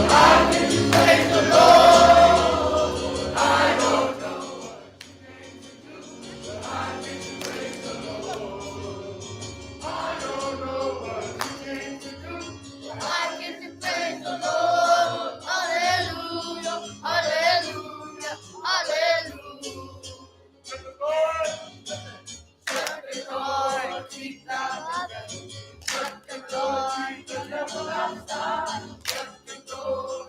I came to praise the Lord. I don't know what you came to do, but I came to praise the Lord. I don't know what you came to do, but I came to praise the Lord. Hallelujah, hallelujah, hallelujah. Let the Lord, let the Lord keep out the devil. Let the Lord keep the devil outside. Let the Lord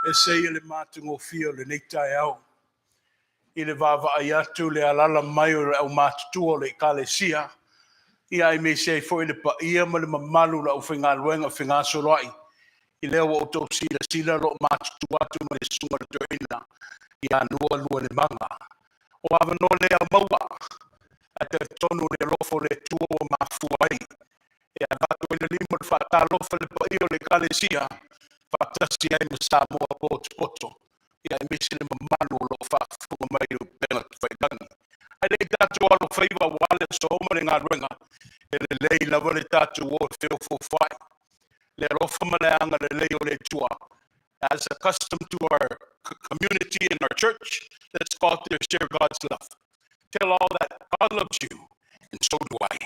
Ese ia le matagofie o lenei taeao i le vaavaai atu le alaala mai o le aumatutua o le Ekalesia, ia aemaise ai foi le paia ma le mamalu o le aufaigaluega fegasoloai. I lea ua outou silasila o lo o matutua atu ma le susuga i le toeaina ia Nua Lualemaga. O avanoa lea maua, ae talitonu le alofa o le Atua ua mafua ai e avatu ai le lima o le faatalofa i le paia o le Ekalesia faatasi ai ma Samoa potopoto, ia aemaise le mamalu o lo o faafofoga mai i upega tafailagi. Ae le i tatou alofaiva aua le aso ma le galuega, e lelei lava le tatou o e feofoofoai le alofa ma le agalelei o le Atua. As accustomed to our community and our church, let's go out there, share God's love. Tell all that God loves you, and so do I.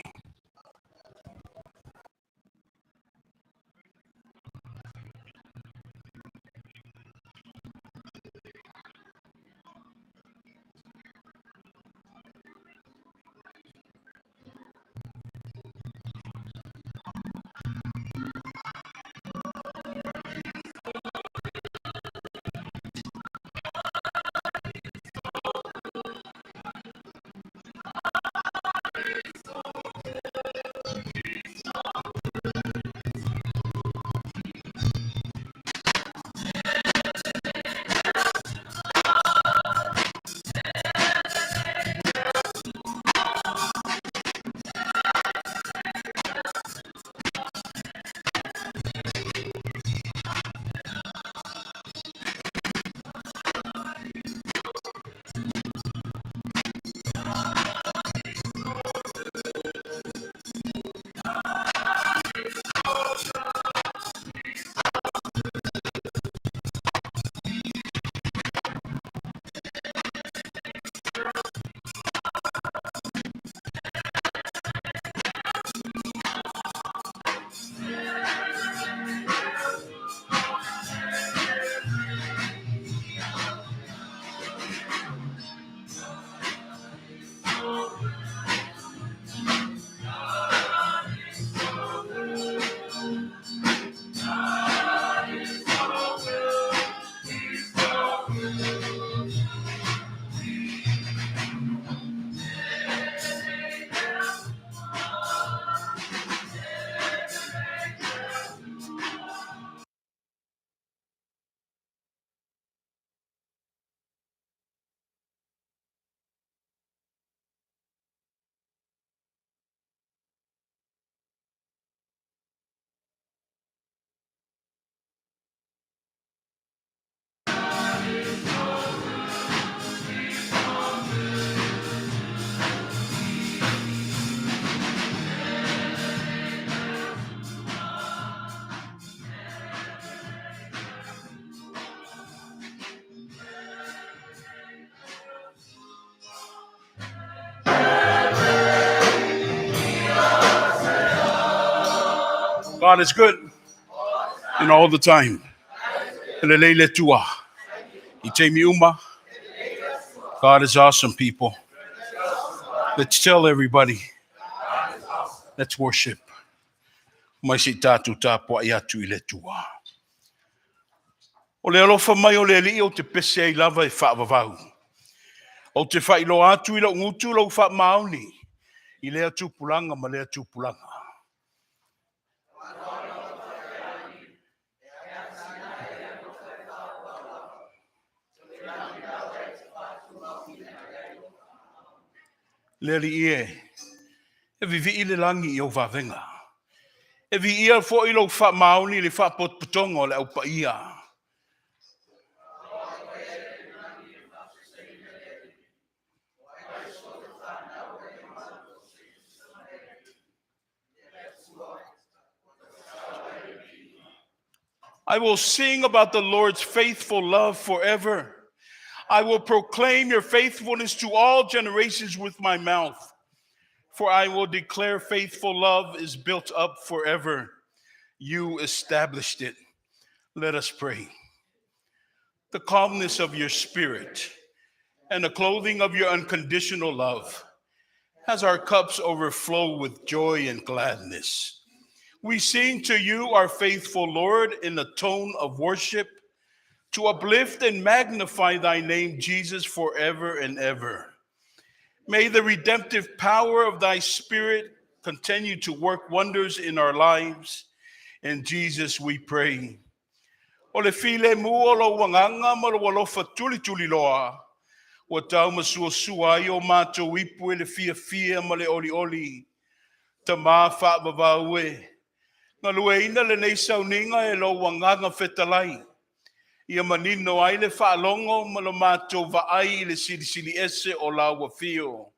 God is good and all the time. E lelei le Atua. I taimi uma. God is awesome, people. Let's tell everybody. Let's worship. Mai se i tatou tapuai atu i le Atua. O le alofa mai o le Alii ou te pese ai lava e faavavau. Ou te faailoa atu i lou gutu lou faamaoni i lea tupulaga ma lea tupulaga. Le Alii e, e vivii le lagi i ou vavega. E viia foi lou faamaoni i le faapotopotoga o le Au Paia. I will sing about the Lord's faithful love forever. I will proclaim your faithfulness to all generations with my mouth. For I will declare faithful love is built up forever. You established it. Let us pray. The calmness of your spirit and the clothing of your unconditional love has our cups overflow with joy and gladness. We sing to you, our faithful Lord, in the tone of worship to uplift and magnify thy name, Jesus, forever and ever. May the redemptive power of thy Spirit continue to work wonders in our lives. In Jesus we pray. O le filemu o lou agaga ma lou alofa tulituliloa, ua taumasuasua ai o matou ipu i le fiafia ma le olioli. Tama faavavau e, galueaiina lenei sauniga e lou agaga fetalai, ia manino ai le faalogo ma lo matou vaai i le silisili ese o lau afio.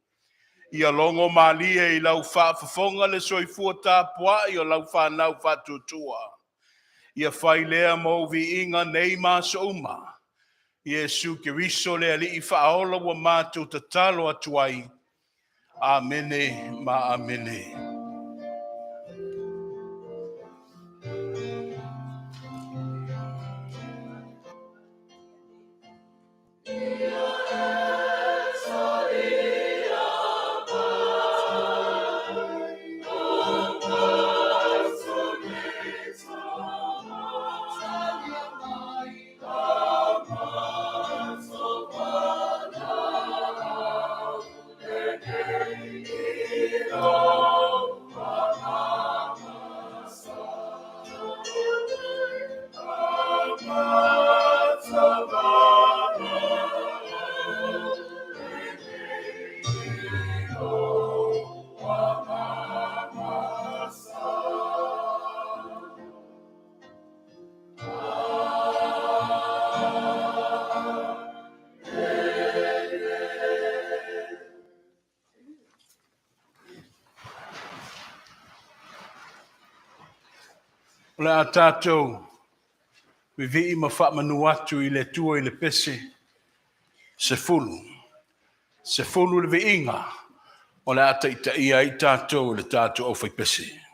Ia logo malie i lau faafofoga le soifua tapuai o lau fanau faatuatua. Ia fai lea ma ou viiga nei ma aso uma. Iesu Keriso le Alii faaola ua matou tatalo atu ai. Amene ma amene. O le a tatou vivii ma faamanu atu i le Atua i le pese 10. 10 le viiga o le a taitaia ai tatou i le tatou aufaipese.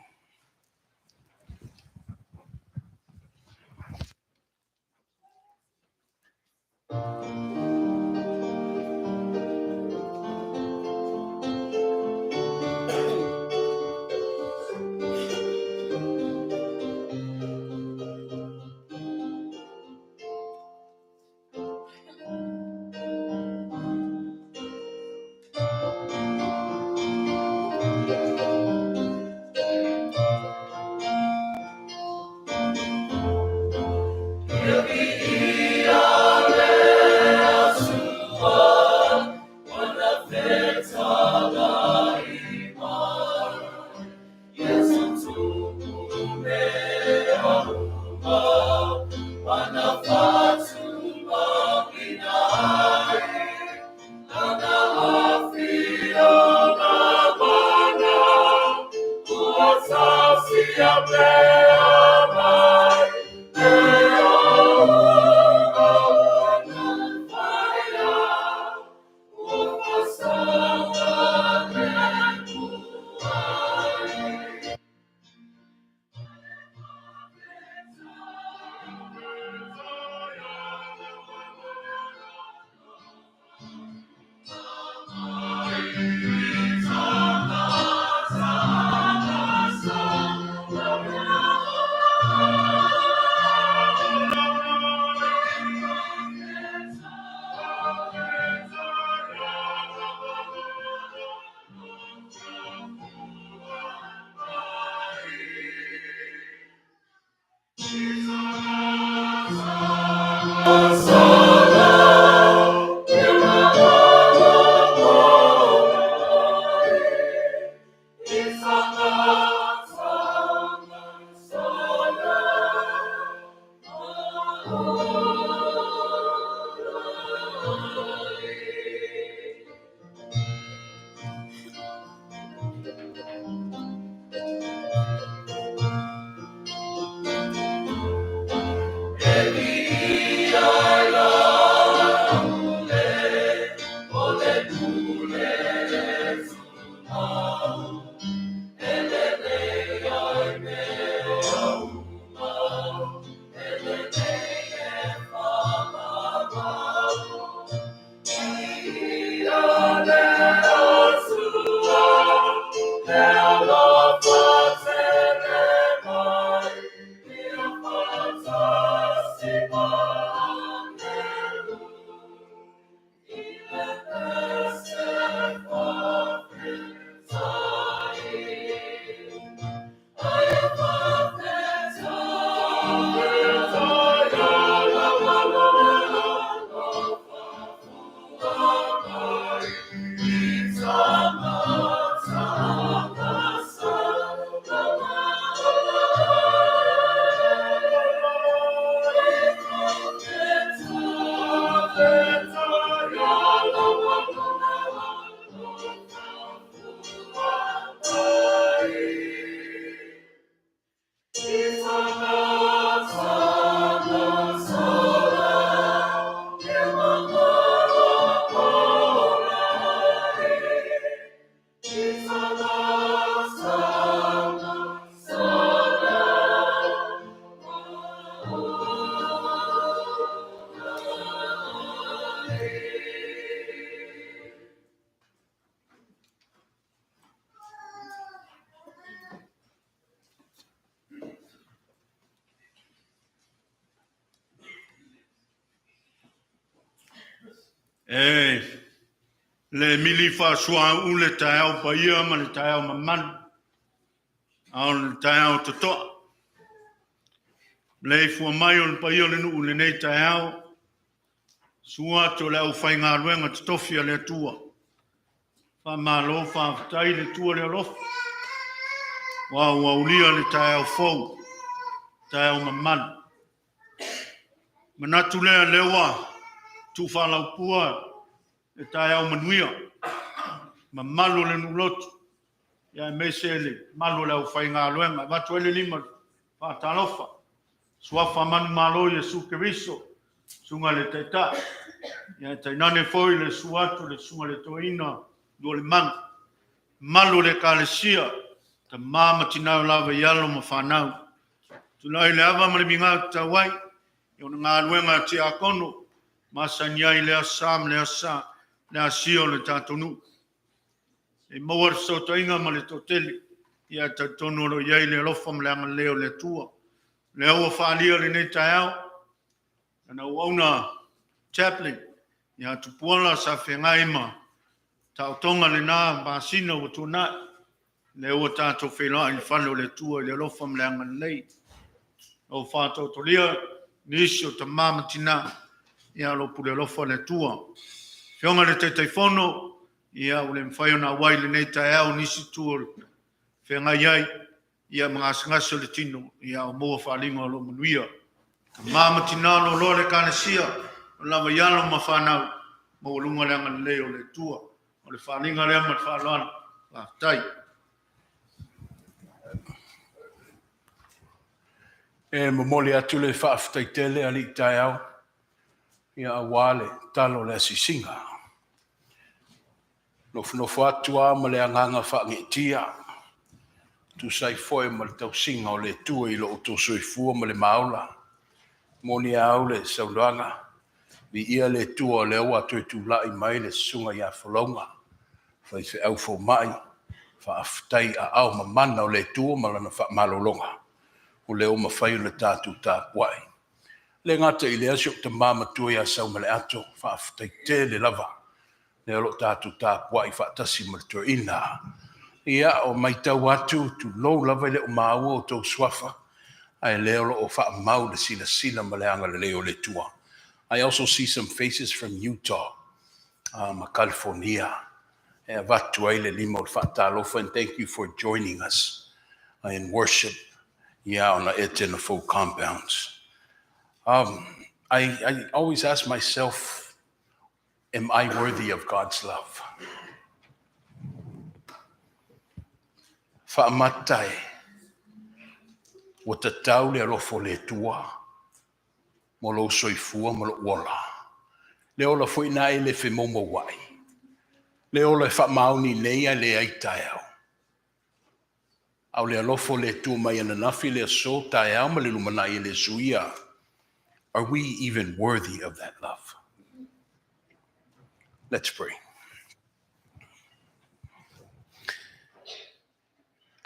E le mili faasuauu le taeao paia ma le taeao mamalu, a o le taeao totoa. Le ifua mai o le paia o le nuu i lenei taeao, sua atu o le aufaigaluega totofi a le Atua. Faamalo faafetai le Atua le alofa, ua ua aulia le taeao fou, taeao mamalu. Manatu lea lea ua tuufalaupua le taeao manuia, mamalu o le nuu lotu, ia aemaise le mamalu o le aufaigaluega. E avatu ai le lima faatalofa, suafa manumalo Iesu Keriso, susuga i le Taitai, ia tainane foi le susu atu le susuga i le Toeaina Lualimanu, mamalu o le Ekalesia, tama ma tina o lava i alo ma fanau. Tulai le ava ma le migao tatau ai, i ona galuega a tiakono, masani ai lea sa ma lea sa, le asia o le tatou nuu. E maua le fesootaiga ma le toatele, ia talitonu o lo o i ai le alofa ma le agalelei o le Atua. Lea ua faaalia lenei taeao, ana auauna chaplain, ia Tupuola sa feagai ma taotoga lena masina ua tuanai, lea ua tatou feiloai i le fale o le Atua i le alofa ma le agalelei. O faataotolia nisi o tama ma tina, ia o lo o pule alofa le Atua. Afioga i le Taitaifono, ia ua le mafai ona auai i lenei taeao nisi itu o feagai ai, ia ma gasegase o le tino, ia o maua faaaliga o lo o manuia. Tama ma tina o lo o le Ekalesia, o lava i alo ma fanau, maualuga le agalelei o le Atua. O le faaaliga lea ma le faaaloalo. Faafetai. E momoli atu le faafetai tele alii taeao, ia aua le talo o le asiasiga. Nofonofo atu lava ma le agaga faageetia, tusa ai foi ma le tausiga o le Atua i lo outou soifua ma le maola. Moni au le saunoaga, viia le Atua o lea ua toe tulai mai le susuga ia Folauga, faifeau fomai, faafetai aao mamana o le Atua ma lana faamalologa, o lea ua mafai ona tatou tapuai. Le gata i lea si ou tama matua ia Saumaleato, faafetai tele lava, lea o lo o tatou tapuai faatasi ma le toeaina. Ia, o matau atu, tulou lava e le o maua outou suafa, ae lea o lo o faamau le silasila ma le agalelei o le Atua. I also see some faces from Utah ma California. E avatu ai le lima o le faatalofa, and thank you for joining us in worship, yeah, on the Etienne compounds. I always ask myself, am I worthy of God's love? Faamata e, ua tatau le alofa o le Atua, mo lou soifua ma lou ola. Le ola foi na e le femoumouai. Le ola e faamaoni nei a le ai taeao. A o le alofa o le Atua mai ananafi le aso taeao ma le lumanai e le suia. Are we even worthy of that love? Let's pray.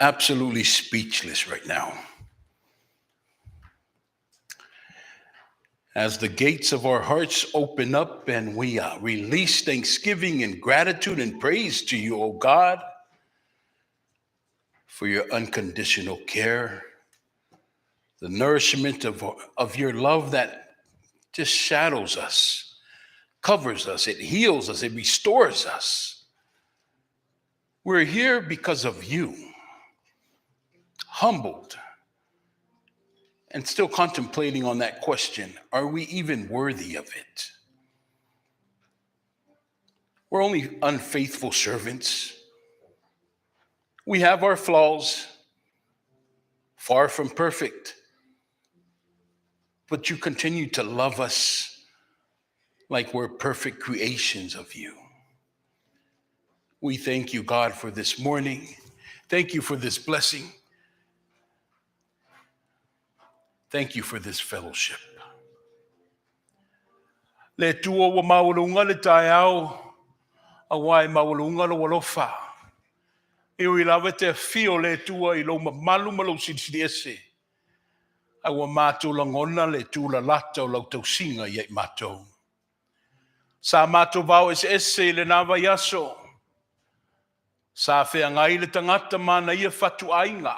Absolutely speechless right now. As the gates of our hearts open up and we release thanksgiving and gratitude and praise to you, O God, for your unconditional care, the nourishment of your love that just shadows us, covers us, it heals us, it restores us. We're here because of you, humbled and still contemplating on that question, are we even worthy of it? We're only unfaithful servants. We have our flaws, far from perfect, but you continue to love us like we're perfect creations of you. We thank you, God, for this morning. Thank you for this blessing. Thank you for this fellowship. Le Atua ua maualuga le taeao, auā e maualuga lou alofa. E ui lava e te afio le Atua i lou mamalu ma lou silisili ese, ae ua matou lagona le tulalata o lau tausiga ia i matou. Sa matou vao eseese i lena vaiaso, sa feagai le tagata ma ana ia fatuaiga.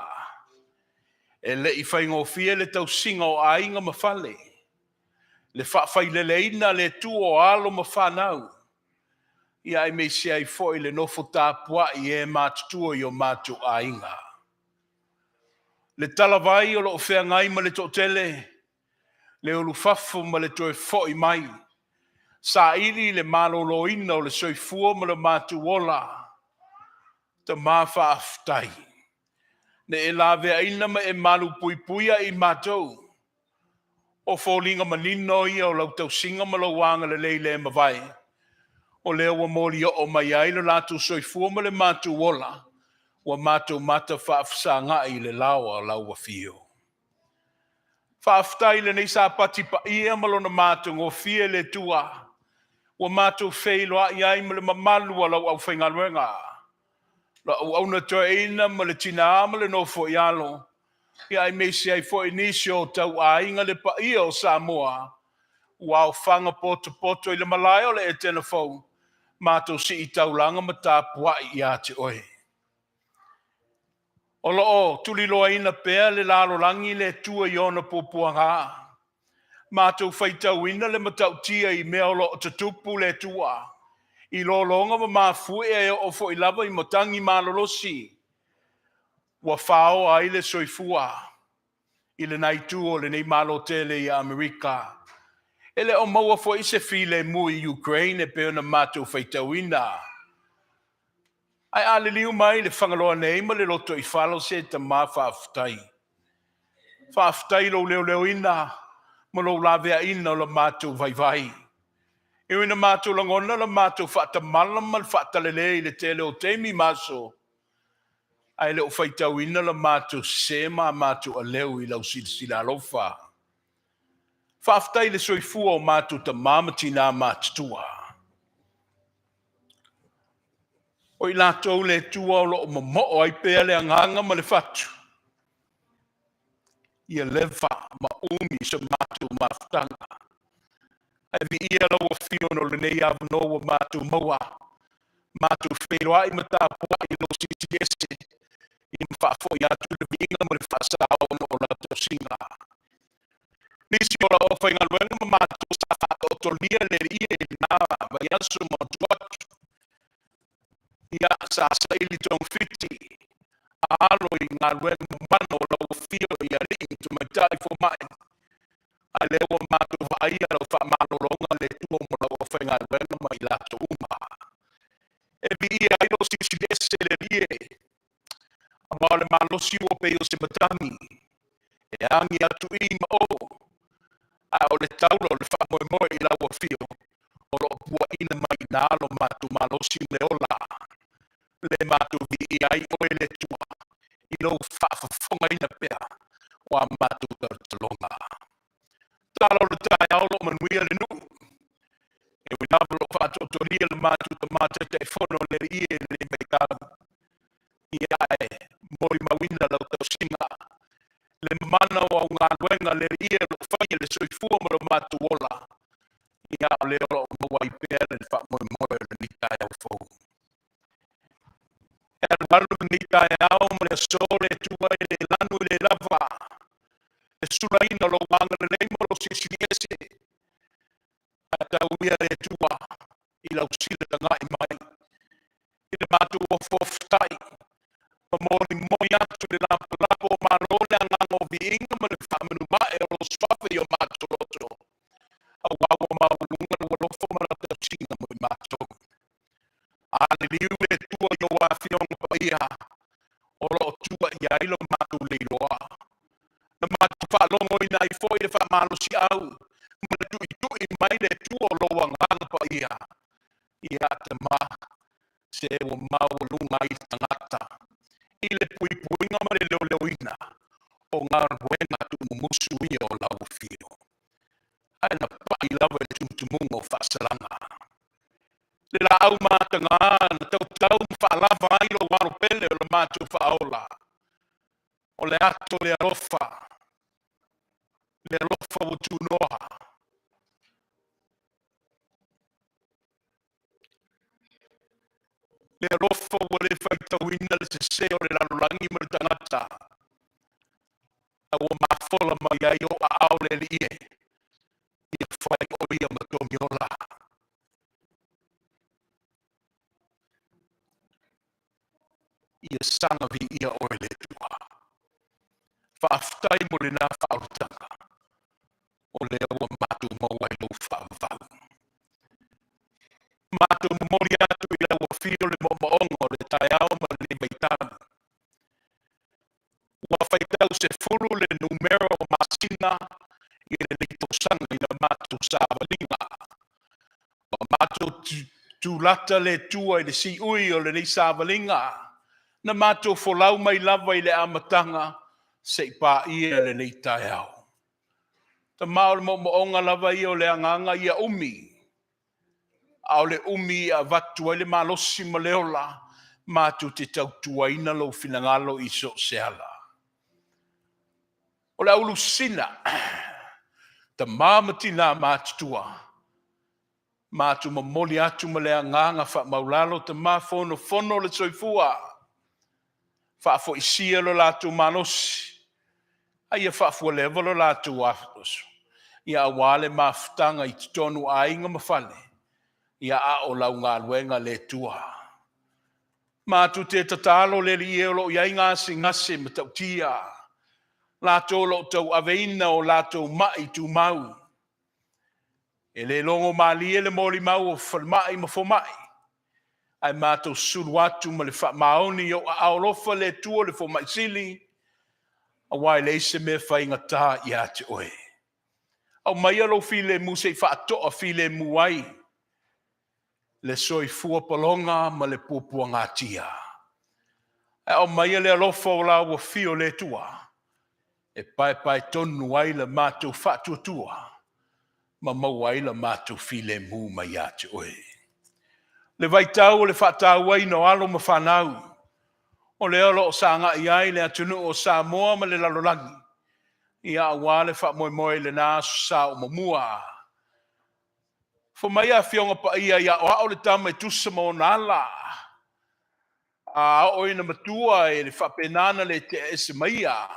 E le i faigofie le tausiga o aiga ma fale, le faafaileleina le Atua o alo ma fanau, ia aemaise ai foi le nofo tapuai e matutua i o matou aiga. Le talavai o lo o feagai ma le toatele, le ulufafo ma le toe foi mai, saili le maloloina o le soifua ma le matou ola. Tama faafetai, na e laveaina ma e malupuipuia i matou. O foliga manino ia o lau tausiga ma lou agalelei le mavae, o lea ua molioo mai ai lo latou soifua ma le matou ola, ua matou mata faafesagai i le laoa o lau afio. Faafetai i lenei Sapati paia ma lona matagofie le Atua, ua matou feiloai ai ma le mamalu o lau aufaigaluega, lau auauna toeaina ma le tinā ma le nofo i alo, ia aemaise ai foi nisi o tauaiga le paia o Samoa, ua aofaga potopoto i le malae o le Etena fou, matou sii taulaga ma tapuai ia te oe. O lo o tuliloaina pea le lalolagi le Atua i ona puapuaga. Matou faitauina le matautia i mea o lo o tutupu le Atua, i lologa ma mafuie e oo foi lava i matagi malolosi, ua faoa ai le soifua i lena itu o lenei Malo tele i Amerika. E le o maua foi se filemu i Ukraine e pei ona matou faitauina. Ae a liliu mai le Fagaloa nei ma le lotoifale, se tama faafetai. Faafetai lou leoleoina ma lou laveaina o la matou vaivai. E ui ina matou lagona la matou faatamala ma le faatalale i le tele o taimi ma aso, ae le o faitauina la matou sese ma matou aleu i lau silasila alofa. Faafetai i le soifua o matou tama ma tinā matutua. O i latou le Atua o lo o momoo ai pea le agaga ma le fatu, ia leva ma umi so matou mafutaga. Ae viia lau afio ona o lenei avanoa ua matou maua, matou feiloai ma tapuai i lou Silisili Ese, ia ma faafoi atu le viiga ma le faasao ona o lau tausiga. Nisi o lau aufaigaluega ma matou sa faataotolia le Alii i lena vaiaso ma atu atu, ia sa saili togafiti alo i galuega mamana o lau afio i alii ma tamaitai fomai, a lea ua matou vaaia lau faamalologa le Atua mo lau aufaigaluega ma i latou uma. E viia ai lou Silisili Ese le Alii e, aua o le malosi ua pei o se matagi e agi atu i ma o, a o le taula o le faamoemoe i lau afio o lo o puaina mai i na lo matou malosi ma le ola. Le matou viia ai oe le Atua i lou faafofogaina pea o a matou talotaloga. Tala o le taeao o lo o manuia le nuu. E ui lava o lo o faatoatolia le matou tama Taitaifono le Alii i lenei vaitau, ia ae molimauina lau tausiga, le mamana o au galuega le Alii o lo o faia le soifua ma lo matou ola, ia o lea o lo o maua ai pea le faamoemoe o lenei taeao fou. E alualu lenei taeao ma le aso le Atua e le lanu e le lava le sulaina o lou agalelei ma lou Silisili Ese. Ae tau ia le Atua. Aliliu le Atua i ou afioga paia o lo o tua i ai lo matou leiloa. Na matou faalogoina ai foi le faamalosiau ma le tuitui mai le Atua o lou agaga paia. Ia Tama, se ua maualuga ai le tagata i le puipuiga ma le leoleoina o galuega tuumumusu ia o lau afio. Ae na pai lava i le tumutumuga o faasalaga. Le laau mataga na tautau ma faalava ai lou alo pele o le matou faaola. O le ato le alofa, le alofa ua tunoa. Le alofa ua le faitauina le sese o le lalolagi ma le tagata, a ua mafola mai ai ou aao le Alii e, ia fai o ia ma tomiola. Ia saga viia oe le Atua. Faafetai mo lena faaolataga, o lea ua matou maua ai lou faavavau. Matou momoli atu i lau afio le moomooga o le taeao ma lenei vaitau. Ua faitau 10 le numera o masina i lenei tausaga i la matou savaliga. Ua matou tulata le Atua i le siui o lenei savaliga na matou folau mai lava i le amataga se'i paia lenei taeao. Tama o le moomooga lava ia o le agaga ia umi, a o le umi e avatu ai le malosi ma le ola matou te tautuaina lou finagalo i so o se ala. O le aulusina, tama ma tina matutua, matou momoli atu ma le agaga faamaulalo, tama fonofono le soifua, faafoisia lo latou malosi, a ia faafualeva lo latou aso, ia auā le mafutaga i totonu aiga ma fale, ia a o lau galuega le Atua. Matou te tatalo le Alii e o lo o i ai gasegase matautia, latou o lo o tauaveina o latou mai tumau. E le logo malie le molimau o falemai ma fomai, ae matou sulu atu ma le faamaoni i ou aao alofa le Atua le fomai sili, aua e leai se mea faigata ia te oe. Aumaia lou filemu se i faatoa filemu ai le soifua paloga ma le puapuagatia. Ae aumaia le alofa o lau afio le Atua e paepae tonu ai le matou faatuatua ma maua ai la matou filemu mai ia te oe. Le vaitau o le faatauaina o alo ma fanau, o lea o lo o sagai ai le atunuu o Samoa ma le lalolagi, ia auā le faamoemoe i lena Aso Sa o mamua. Fai mai Afioga Paia ia aoao le tama e tusa ma ona ala. A oo ina matua e le faapena na le tea ese mai ia.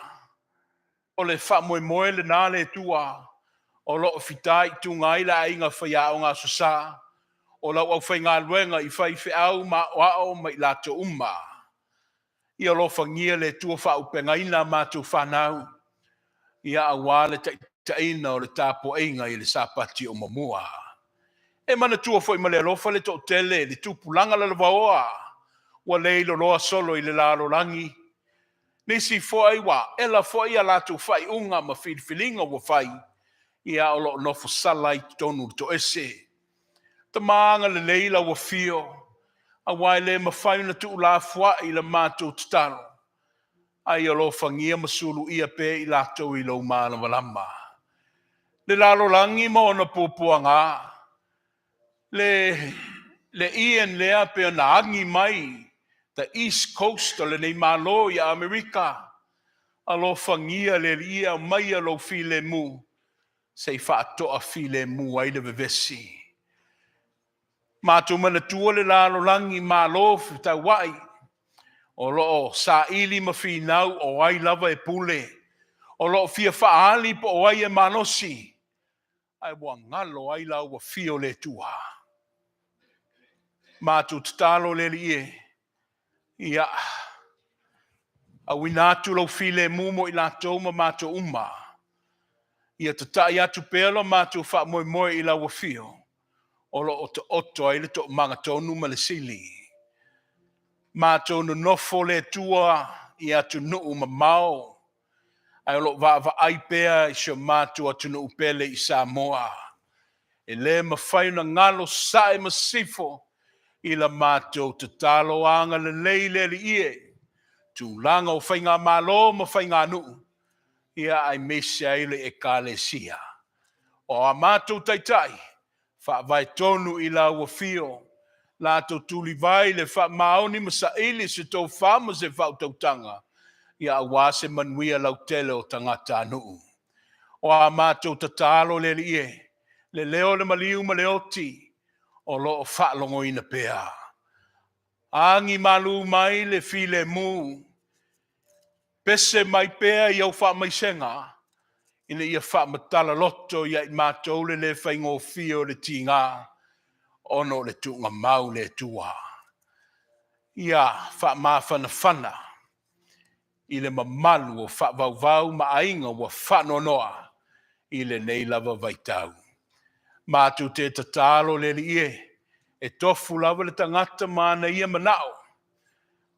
O le faamoemoe lena le Atua o lo o fitaituga ai le aiga faiaoga Aso Sa, o lau aufaigaluega i faifeau ma aoao ma i latou uma. Ia alofagia le Atua faaauupegaina a matou fanau, ia auā le taitaiina o le tapuaiga i le Sapati o mamua. E manatua foi ma le alofa le toatele le tupulaga lalovaoa ua leiloloa solo i le lalolagi. Nisi foi ua ela foi a latou faaiuga ma filifiliga ua fai, ia o lo o nofo sala ai totonu le toese. Tama agalelei lau afio, aua e le mafai ona tuulafoai i la matou tatalo, ai alofagia ma suluia pea i latou i lou malamalama. Le lalolagi ma ona puapuaga, le Ian lea pe na agi mai the East Coast o lenei Malo i Amerika, alofagia le Alii e aumaia lou filemu, se i faatoa filemu ai le vevesi. Matou manatua le lalolagi malo fetauai, o lo o saili ma finau o ai lava e pule, o lo o fia faaali po o ai e malosi, ae ua galo ai lau afio le Atua. Matou tatalo le Alii e, ia auina atu lou filemu mo i latou ma matou uma. Ia tatai atu pea lo matou faamoemoe i lau afio, o lo o taoto ai le toomaga tonu ma le sili. Matou nonofo le Atua i atunuu mamao, ae o lo o vaavaai pea i si o matou atunuu pele i Samoa. E le mafai ona galo sae ma sisifo i la matou tatalo agalelei le Alii e, tulaga o faigamalo ma faiganuu, ia aemaise ai le Ekalesia. O a matou taitai, faavae tonu i lau afio, latou tulivae le faamaoni ma saili se tofa ma se faautautaga, ia aua se manuia lautele o tagatanuu. O a matou tatalo le Alii e, le leo o le maliu ma le oti, o lo o faalogoina pea. Agi malu mai le filemu, pese mai pea i au faamaisega, ina ia faamatala loto ia i matou le le faigofie o le tiga, ona o le tuugamau le Atua. Ia faamafanafana i le mamalu o faavauvau ma aiga ua faanoanoa i lenei lava vaitau. Matou te tatalo le Alii e, e tofu lava le tagata ma ana ia manao,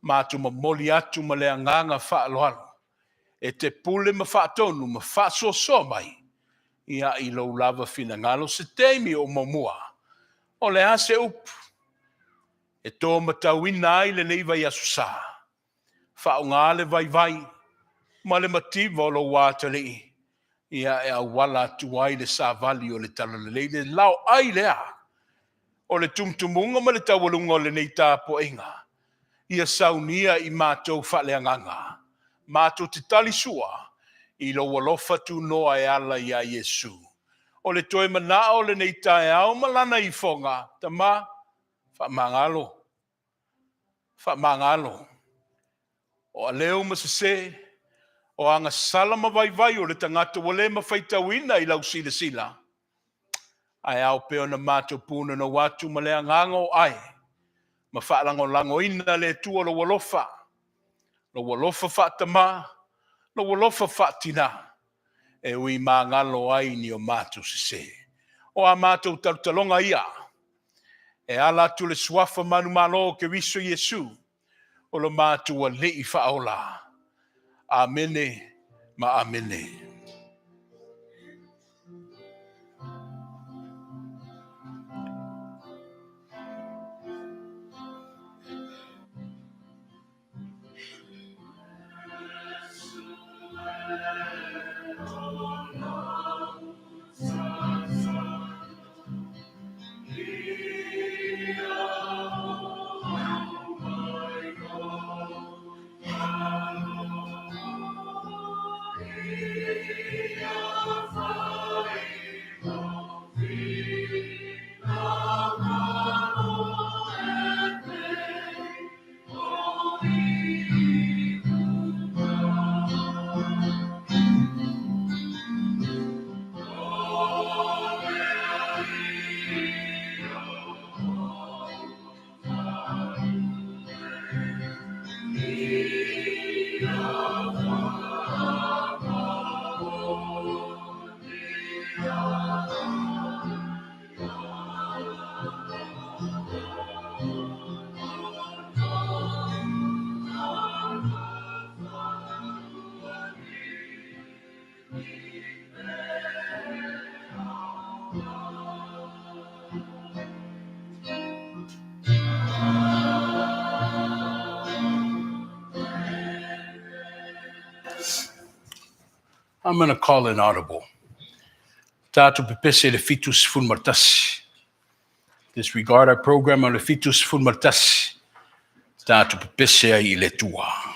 matou momoli atu ma le agaga faaaloalo, e te pule ma faatonu ma faasoasoa mai ia i lou lava finagalo se taimi o muamua. O le a se upu e to matauina ai lenei vaiaso sa, faaaoga le vaivai ma le mativa o lou atalii, ia e auala atu ai le savali o le talalelei, le laoai lea o le tumutumuga ma le taualuga o lenei tapuaiga, ia saunia i matou faaleagaga, matou te talisua i lou alofa tunoa e ala ia Iesu. O le toe manao o lenei taeao ma lana ifoga, Tama, faamagalo, faamagalo. O aleu ma sese, o agasala ma vaivai o le tagata ua le mafaitauina i lau silasila, ae ao pea ona matou punonou atu ma le agaga o ai, ma faalagolagoina le Atua lou alofa, lou alofa faatamā, lou alofa faatinā, e ui magalo ai ni o matou sese. O a matou talotaloga ia, e ala atu le suafa manumalo o Keriso Iesu, o lo matou Alii faaola. Amene ma amene. I'm going to call an audible. Tatou pepese le 71. Disregard our program on le 71. Tatou pepese ai i le Atua.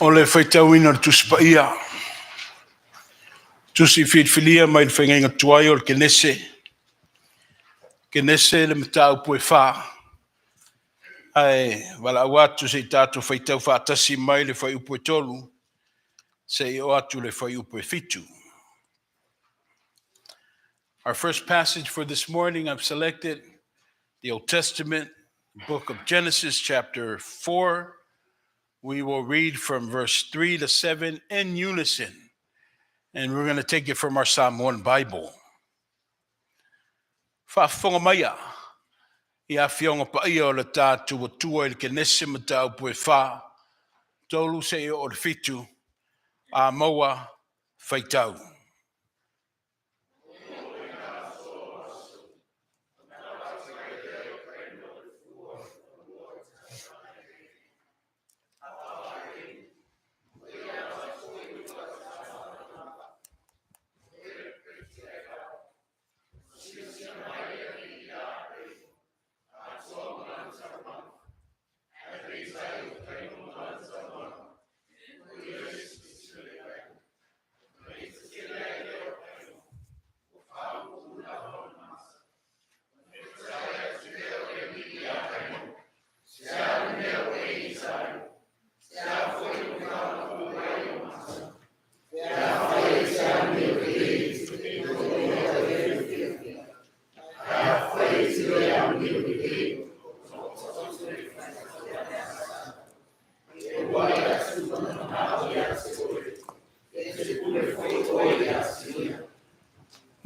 O le faitauina o le Tusi Paia, Tusi filifilia mai le faiga tuai o le Kenese, Kenese le mataupu e 4, ae valaau atu se i tatou faitau faatasi mai le fuaiupu e 3, se i oo atu le fuaiupu e 7. Our first passage for this morning, I've selected the Old Testament, book of Genesis, chapter 4. We will read from verse 3 to 7 in unison, and we're going to take it from our Samoan Bible. Faafofoga maia i Afioga Paia o le tatou Atua i le Kenese mataupu e 4, 3 se i oo le 7, a maua faitau.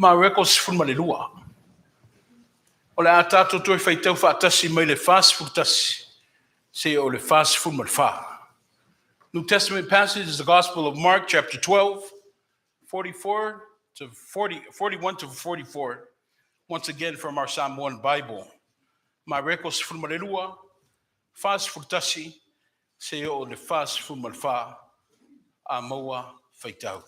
Mareko 12. O le a tatou toe faitau faatasi mai le 41 se o le 44. New Testament passage is the Gospel of Mark, chapter 12, 44 to 40, 41 to 44. Once again from our Samoan Bible. Mareko 12, 41 se o le 44. A maua faitau.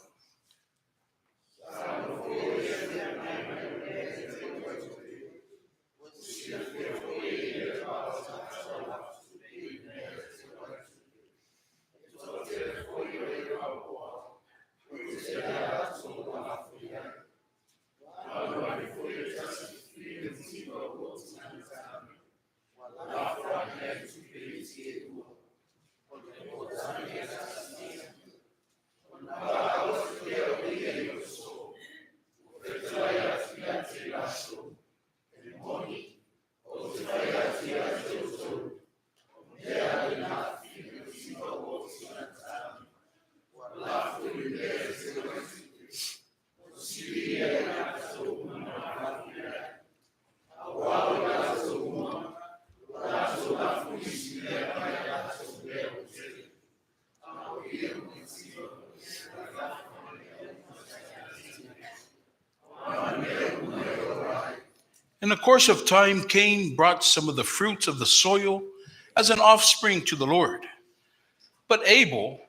In the course of time, Cain brought some of the fruits of the soil as an offspring to the Lord. But Abel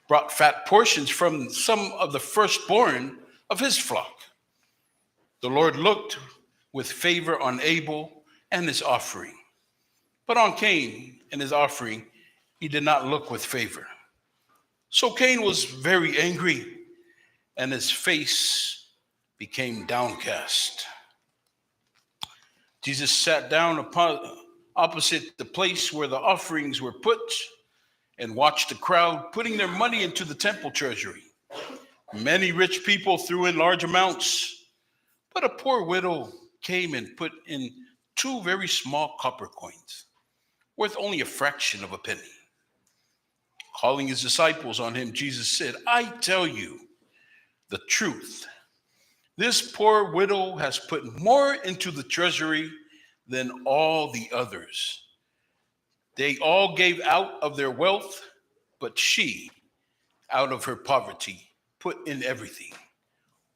brought fat portions from some of the firstborn of his flock. The Lord looked with favor on Abel and his offering. But on Cain and his offering, he did not look with favor. So Cain was very angry, and his face became downcast. Jesus sat down upon, opposite the place where the offerings were put, and watched the crowd putting their money into the temple treasury. Many rich people threw in large amounts, but a poor widow came and put in two very small copper coins, worth only a fraction of a penny. Calling his disciples on him, Jesus said, I tell you the truth. This poor widow has put more into the treasury than all the others. They all gave out of their wealth, but she, out of her poverty, put in everything,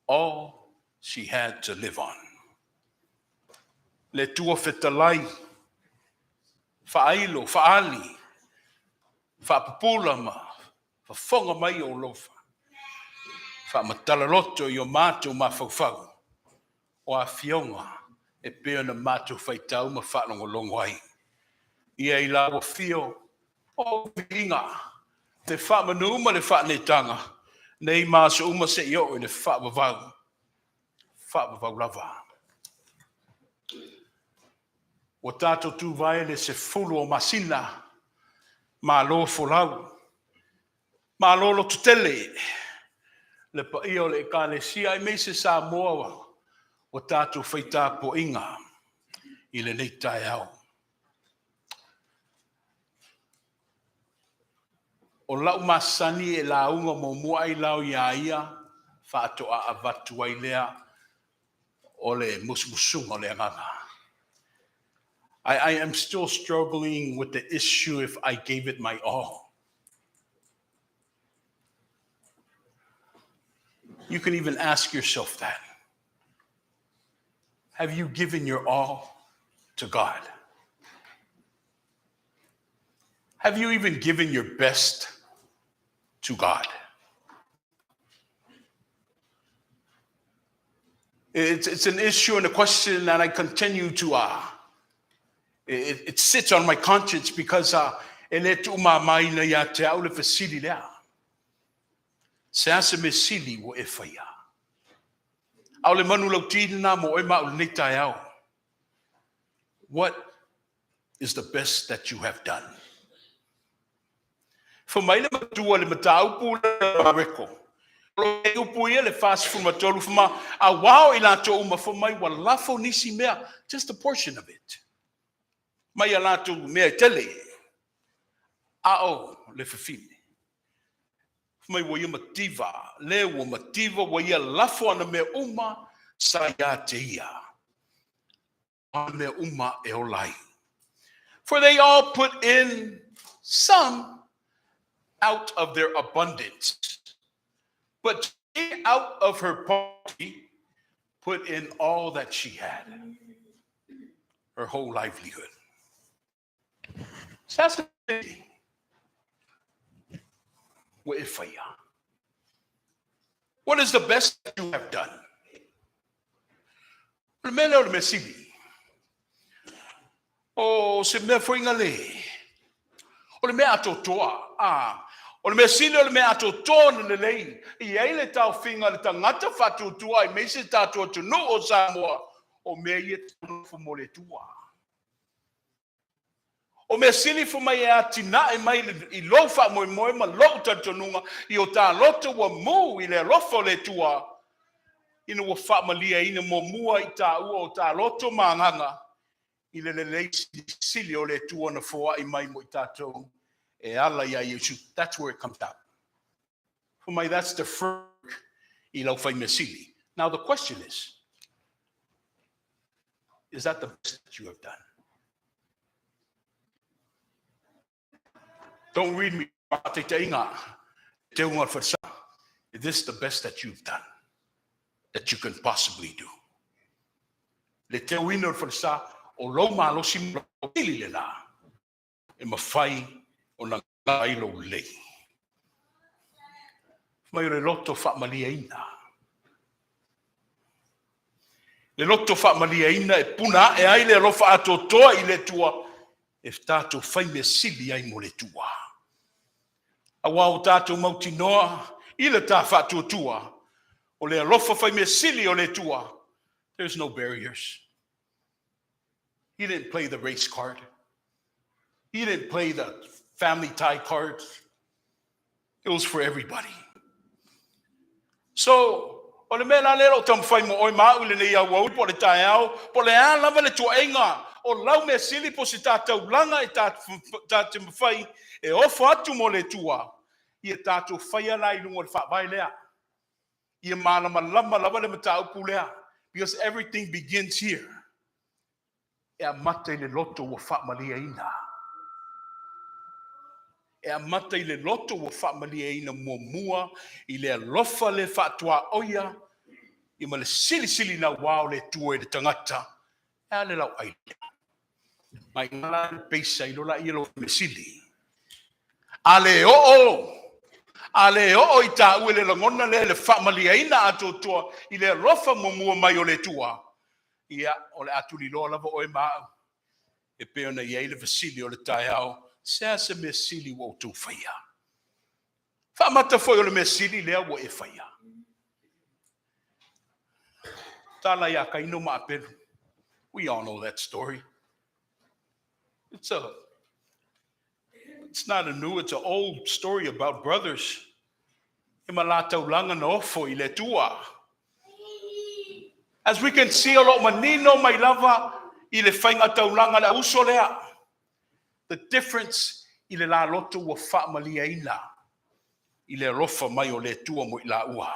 all she had to live on. Le Atua fetalai, faailo, faali, faapupula ma fafoga mai ou alofa. Faamatala loto i o matou mafaufau, o afioga e pei ona matou faitau ma faalogologo ai. Ia i lau afio o viiga, le faamanu ma le faaneetaga, nei ma aso uma seia oo i le faavavau, faavavau lava. Ua tatou tuvae le 10 o masina, malo folau, malo lototele, le paia o le Ekalesia aemaise Samoa ua tatou fai tapuaiga i lenei taeao. O lau masani e lauga muamua ai lao iā ia faatoa avatu ai lea o le musumusuga o le agaga. I am still struggling with the issue if I gave it my all. You can even ask yourself that. Have you given your all to God? Have you even given your best to God? It's an issue and a question that I continue to, it sits on my conscience because e le tuumamaina ia te au le fesili lea. Se a se mea sili ua e faia. A o le manulauti lena mo oe ma au i lenei taeao. What is the best that you have done? Fai mai le matua i le mataupu lea o Mareko. O lo o i ai upu ia le 43 fai mai, auā o i latou uma fai mai ua lafo nisi mea, just a portion of it, mai a latou mea e tele, a o le fafine. Fai mai ua ia mativa, le ua mativa ua ia lafo ana mea uma sa ia te ia. A mea uma e ola ai. For they all put in some out of their abundance, but she out of her poverty put in all that she had, her whole livelihood. Se a se mea ua e faia? What is the best that you have done? O le mea lea o le mea sili. O se mea foi le. O le mea atoatoa. A, o le mea sili o le mea atoatoa ona lelei. E i ai le taofiga a le tagata faatuatua aemaise tatou atunuu o Samoa, o mea ia e nofo mo le Atua. O mea sili fai mai e atinae mai i lou faamoemoe ma lou talitonuga i o ta loto ua mū i le alofa o le Atua, ina ua faamalieina muamua i tāua o ta loto ma agaga i le lelei silisili o le Atua na foai mai mo i tatou e ala iā Iesu. That's where it comes out. Fai mai, that's the framework i lau fai mea sili. Now the question is, is that the best that you have done? Don't read me faataitaiga te unga o le falesa. Is this the best that you've done that you can possibly do? Le teuina o le falesa o lou malosi ma lou sili lena e mafai ona gata ai lou lelei. Fai mai o le loto faamalieina. Le loto faamalieina e puna ae ai le alofa atoatoa i le Atua e tatou fai mea sili ai mo le Atua. Auā ua tatou mautinoa i le ta faatuatua o le alofa fai mea sili o le Atua. There's no barriers. He didn't play the race card. He didn't play the family tie cards. It was for everybody. So, o le mea la lea o lo o taumafai mo oe ma au i lenei auauli po o le taeao, po o le a lava le tuuaiga o lau mea sili po o se ta taulaga e ta, ta te mafai e ofo atu mo le Atua, ia tatou faia la i luga o le faavae lea. Ia malamalama lava le mataupu lea, because everything begins here. E amata i le loto ua faamalieina. E amata i le loto ua faamalieina muamua i le alofa le faatuaoia ia ma le silisili nauā o le Atua i le tagata. E a le lauai lea? Mai la le peisa i lo la ia lo mesili. A le oo, a le oo i tāua i le lagona lea i le faamalieina atoatoa i le alofa muamua mai o le Atua, ia, o le a tuliloa lava oe ma au. E pei ona i ai le fesili o le taeao, se a se mea sili ua outou faia? Faamata foi o le mea sili lea ua e faia. Tala ia Kaino ma Apelu. We all know that story. It's not a new, it's an old story about brothers. E ma la taulaga na ofo i le Atua. As we can see, o lo o manino mai lava i le faiga taulaga le uso lea. The difference i le la loto ua faamaliaina i le alofa mai o le Atua mo i laua.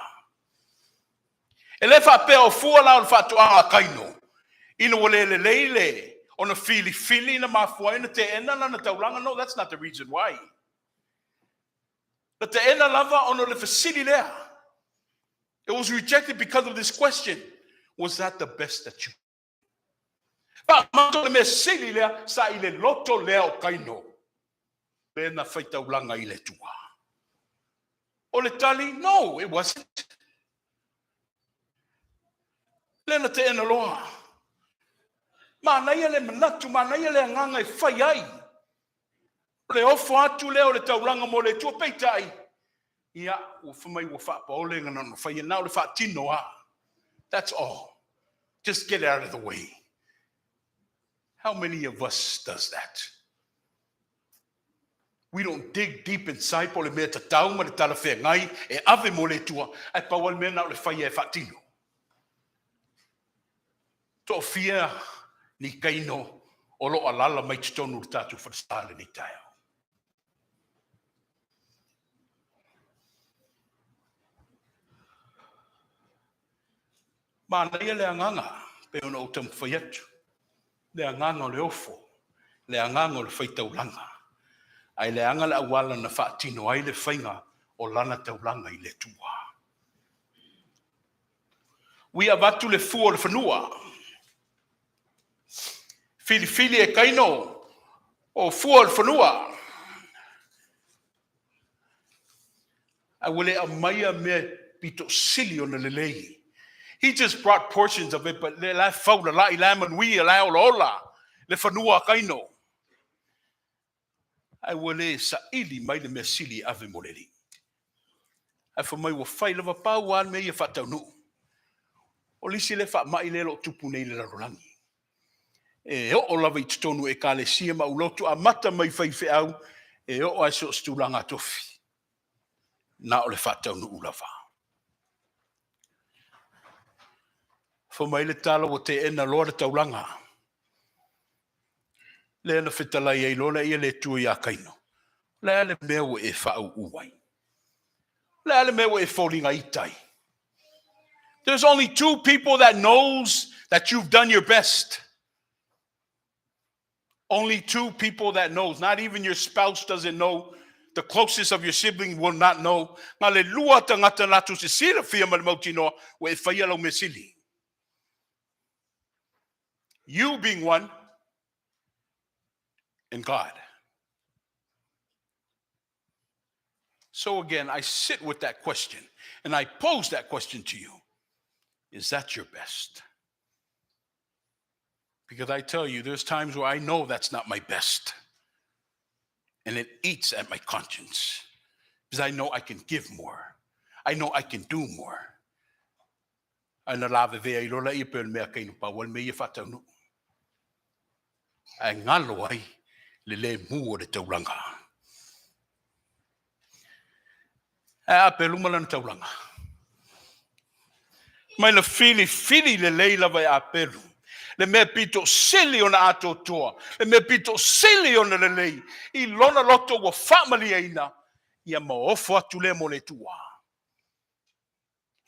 E le faapea o fua la o le faatoaga a Kaino, ina ua le lelei le ona filifili na mafua ai na teena lana taulaga. No, that's not the reason why. Na teena lava ona o le fesili lea. It was rejected because of this question. Was that the best that you? Faamata o le mea sili lea sa i le loto lea o Kaino. Lea na faitaulaga i le Atua. O le tali, no, it wasn't. Lea na teena loa. Manaia le manatu, manaia le agaga e fai ai. O le ofo atu lea o le taulaga mo le Atua, peitai, ia, ua fai mai ua faapaole na ona faia, na o le faatino lava. That's all. Just get out of the way. How many of us does that? We don't dig deep inside po o le mea tatau ma le talafeagai e ave mo le Atua, ae pau lava le mea na o le faia e faatino. Toafia ni Kaino o lo o alala mai totonu o le tatou falesa i lenei taeao. Manaia le agaga, pei ona ou taumafai atu, le agaga o le ofo, le agaga o le faitaulaga, ae leaga le auala na faatino ai le faiga o lana taulaga i le Atua. Ui avatu le fua o le fanua. Filifili e Kaino o fua o le fanua. Ae ua le aumaia mea pito sili ona lelei. He just brought portions of it, but le la e faulalai, la e manuia, la e olaola le fanua a Kaino. Ae ua le saili mai le mea sili e ave mo le Alii. Ae fai mai ua fai lava pau lava le mea ia faataunuu. O le isi lea faamai lea o lo o tupu nei i le lalolagi. E oo lava i totonu o Ekalesia ma aulotu amata mai faifeau e oo lava i so o se tulaga tofi. Na o le faataunuu lava. Fai mai le tala ua teena loa le taulaga. Lea na fetalai ai loa lea le Atua ia Kaino. O le a le mea ua e faauu ai? O le a le mea ua e foliga ita ai? There's only two people that knows that you've done your best. Only two people that knows. Not even your spouse doesn't know. The closest of your sibling will not know. Na le lua tagata latou se silafia ma le mautinoa ua e faia lau mea sili. You being one and God. So again, I sit with that question and I pose that question to you. Is that your best? Because I tell you, there's times where I know that's not my best. And it eats at my conscience. Because I know I can give more. I know I can do more. Ae na lavevea ai loa lea pei o le mea Kaino pau le mea ia faataunuu. Ae galo ai Le lemu o le taulaga. Ae Apelu ma lana taulaga. Mai na filifili lelei lava e Apelu le mea pito sili ona atoatoa, le mea pito sili ona lelei i lona loto ua faamalieina, ia ma ofo atu lea mo le Atua.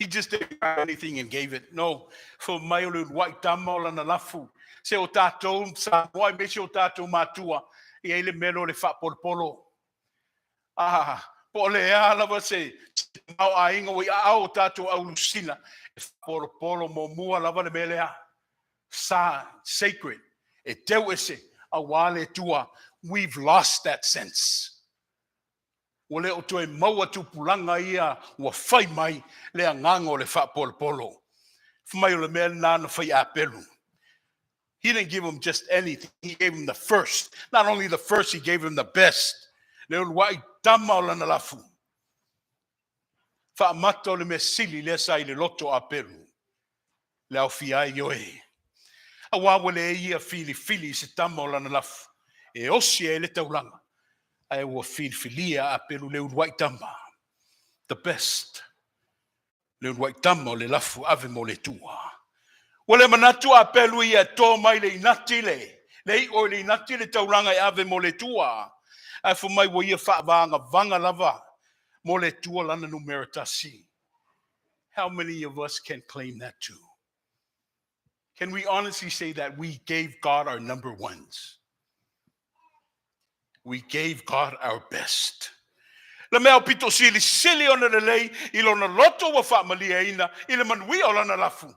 He just didn't grab anything and gave it. No, fai mai o le uluai tama o lana lafu. Se o tatou Samoa aemaise o tatou matua, e i ai le mea lea o le faapolopolo. Ah, po o le a lava se tamaoaiga ua i aao o tatou aulusina, e faapolopolo muamua lava le mea lea. Sa sacred, e teu ese aua le Atua. We've lost that sense. Ua le o toe maua tupulaga ia ua fai mai le agaga o le faapolopolo. Fai mai o le mea lena na fai Apelu. He didn't give him just anything. He gave him the first. Not only the first, he gave him the best. Le uluai tama o lana lafu. Faamata o le mea sili lea sa i le loto o Apelu. Le aofia ai oe. Aua ua le ia filifili i se tama o lana lafu e osi ai le taulaga, ae ua filifilia Apelu le uluai tama. The best. Le uluai tama o le lafu ave mo le Atua. Ua le manatu Apelu ia e to mai le inati le i'o i le inati le taulaga e ave mo le Atua. Ae fai mai ua ia faavagavaga lava mo le Atua lana numera tasi. How many of us can claim that too? Can we honestly say that we gave God our number ones? We gave God our best. Le mea pito silisili ona lelei i lona loto ua faamalieina i le manuia o lana lafu.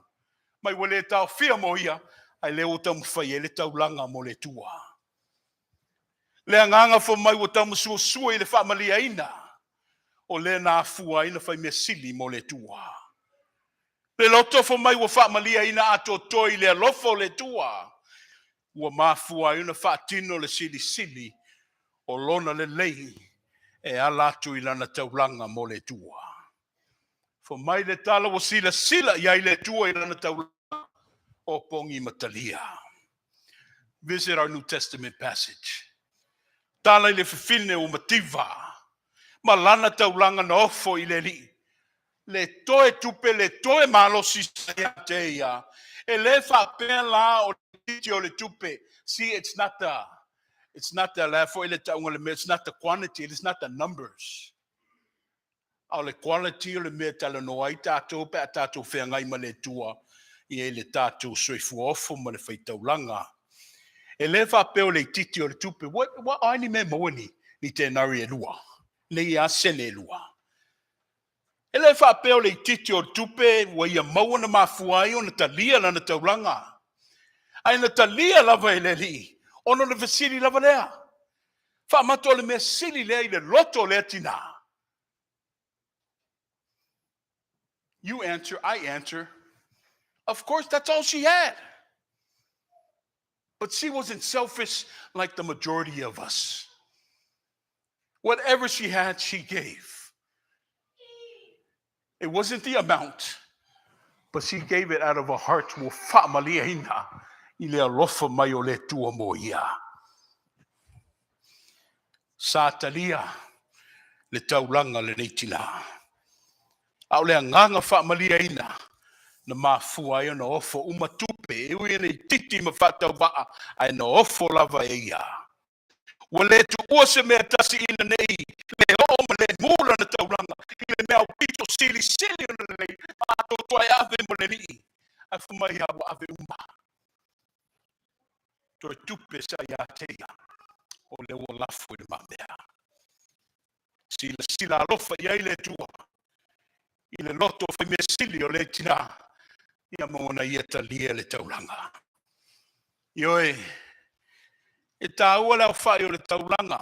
Mai ua le taofia mo ia, ae le ua taumafai ai le taulaga mo le Atua. Le agaga fai mai ua taumasuasua i le faamalieina, o lea na afua ai na fai mea sili mo le Atua. Le loto fai mai ua faamalieina atoatoa i le alofa o le Atua, ua mafua ai ona faatino le silisili o lona lelei e ala atu i lana taulaga mo le Atua. Fai mai le tala ua silasila i ai le Atua i lana taulaga o pogi matalia. Visit our New Testament passage. Tala i le fafine ua mativa, ma lana taulaga na ofo i le Alii. Le toe tupe, le toe malosi sa ia te ia. E le faapea la o le titi o le tupe. See, it's not the, la foi le taunga le mea, it's not the quantity, it's not the numbers. A o le quality o le mea talanoa ai tatou pe a tatou feagai ma le Atua i ai le tatou soifua ofo ma le faitaulaga. E le faapea o le itiiti o le tupe, ua ai ni mea maua ni tenari e lua, nei a sene e lua. E le faapea o le itiiti o le tupe ua ia maua na mafua ai ona talia lana taulaga. Ae na talia lava e le Alii, ona o le fesili lava lea. Faamata o le mea sili lea i le loto o lea tinā. You answer, I answer. Of course, that's all she had. But she wasn't selfish like the majority of us. Whatever she had, she gave. It wasn't the amount, but she gave it out of a heart ua faamalieina i le alofa mai o le Atua mo ia. Sa talia le taulaga lenei tinā. A o le agaga faamalieina na mafua ai ona ofo uma tupe e ui ina itiiti ma faatauvaa ae na ofo lava e ia. Ua le tuua se mea tasi ina nei le oo ma le mu lana taulaga i le mea aupito silisili ona lelei ma atoatoa e ave mo le Alii. Ae fai mai a ua ave uma. Toe tupe sa ia te ia o lea ua lafo i le mamea. Silasila alofa i ai le Atua i le loto fai mea sili o le tinā ia ma ona ia talia le taulaga. Ioe, e tāua le aofai o le taulaga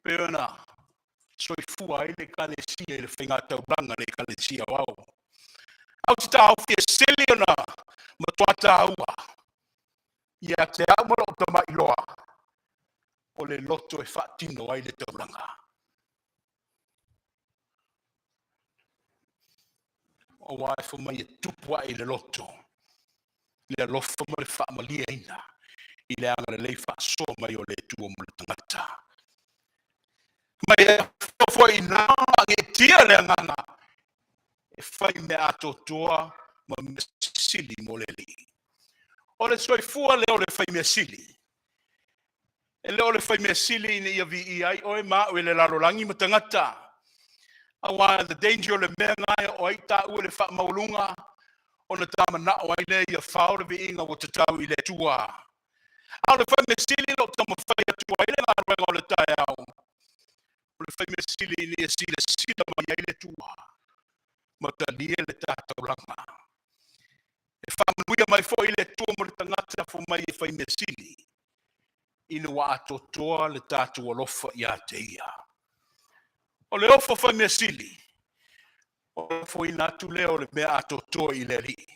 pe ona soifua ai le Ekalesia i le faiga taulaga le Ekalesia o ao. Au te taofi e sili ona matua tāua ia te au ma lou tamailoa o le loto e faatino ai le taulaga. Aua e fai mai e tupu ae i le loto le alofa ma le faamalieina. I le agalelei faasoa mai o le Atua mo le tagata. Mai e foi ina faagetia le agaga e fai mea atoatoa ma mea sili mo le Alii. O le soifua lea o le fai mea sili. E le o le fai mea sili ina ia viia ai oe ma au e le lalolagi ma tagata. Aua the danger o le mea lena e oo ai taua i le faamaualuga ona ta manao ai lea ia fao le viiga ua tatau i le Atua. A o le fai mea sili o lo o taumafai atu ai le galuega o le taeao, o le fai mea sili ina ia silasila mai ai le Atua ma talia le ta taulaga. E faamanuia mai foi le Atua mo le tagata fo mai e fai mea sili ina ua atoatoa le tatou alofa ia te ia. O le ofo fai mea sili, o le ofoina atu lea o le mea atoatoa i le Alii.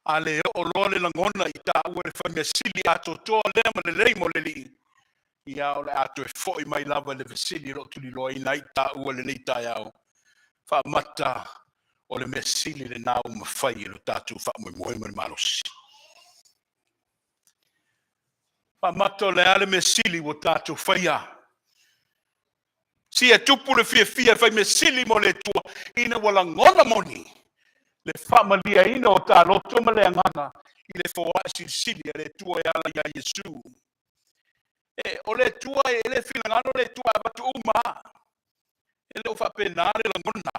A le oo loa le lagona i taua le fai mea sili atoatoa lea ma lelei mo le Alii, ia o le a toe foi mai lava le fesili o lo o tuliloaina ai taua lenei taeao. Faamata o le mea sili lena ua mafai e lo tatou faamoemoe ma le malosi. Faamata o le a le mea sili ua tatou faia. Si e tupu le fiafia e fai mea sili mo le Atua ina ua lagona moni le faamaliaina o ta loto ma le agaga i le foai silisili a le Atua e ala ia Iesu. E, o le Atua e le finagalo le Atua e avatu uma. E le o faapena le lagona.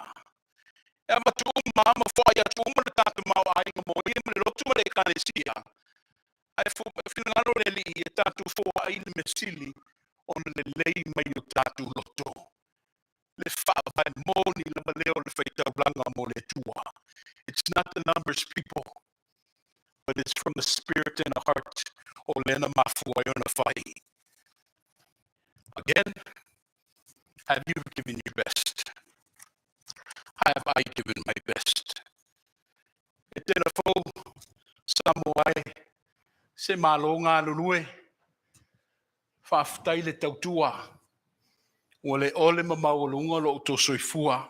E avatu uma ma foai atu uma le tatou tamaoaiga mo ia ma le lotu ma le ekalesia. Ae finagalo le Alii e tatou foai le mea sili ona lelei mai o tatou loto. Le faavae moni lava lea o le faitaulaga mo le Atua. It's not the numbers, people, but it's from the spirit and the heart o lea na mafua ai ona fai. Again, have you given your best? Have I given my best? E tena fou, Samoa e, se malo galulue, faafetai le tautua, ua le ole ma maualuga lo outou soifua,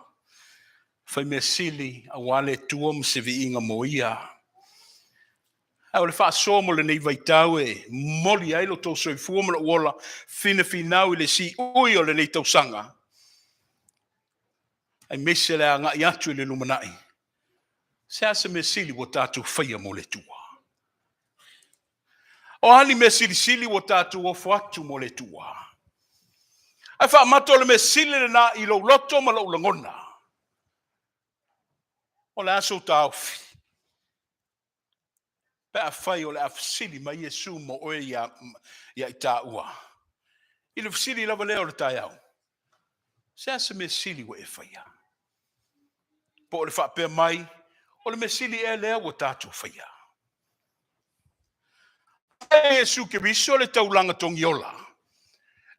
fai mea sili aua le Atua ma se viiga mo ia. Ae o le faasoa mo lenei vaitau e momoli ai lo outou soifua ma lou ola finafinau i le siui o lenei tausaga, aemaise le agai atu i le lumanai. Se a se mea sili ua tatou faia mo le Atua? O a ni mea silisili ua tatou ofo atu mo le Atua? Ae faamata o le mea sili lena i lou loto ma lou lagona. O le a sou taofi? Pe afai o le a fesili mai Iesu mo oe ia i taua. I le fesili lava lea o le taeao, se a se mea sili ua e faia? Po o le faapea mai, o le mea sili ea lea ua tatou faia? E Iesu Keriso le taulaga togiola.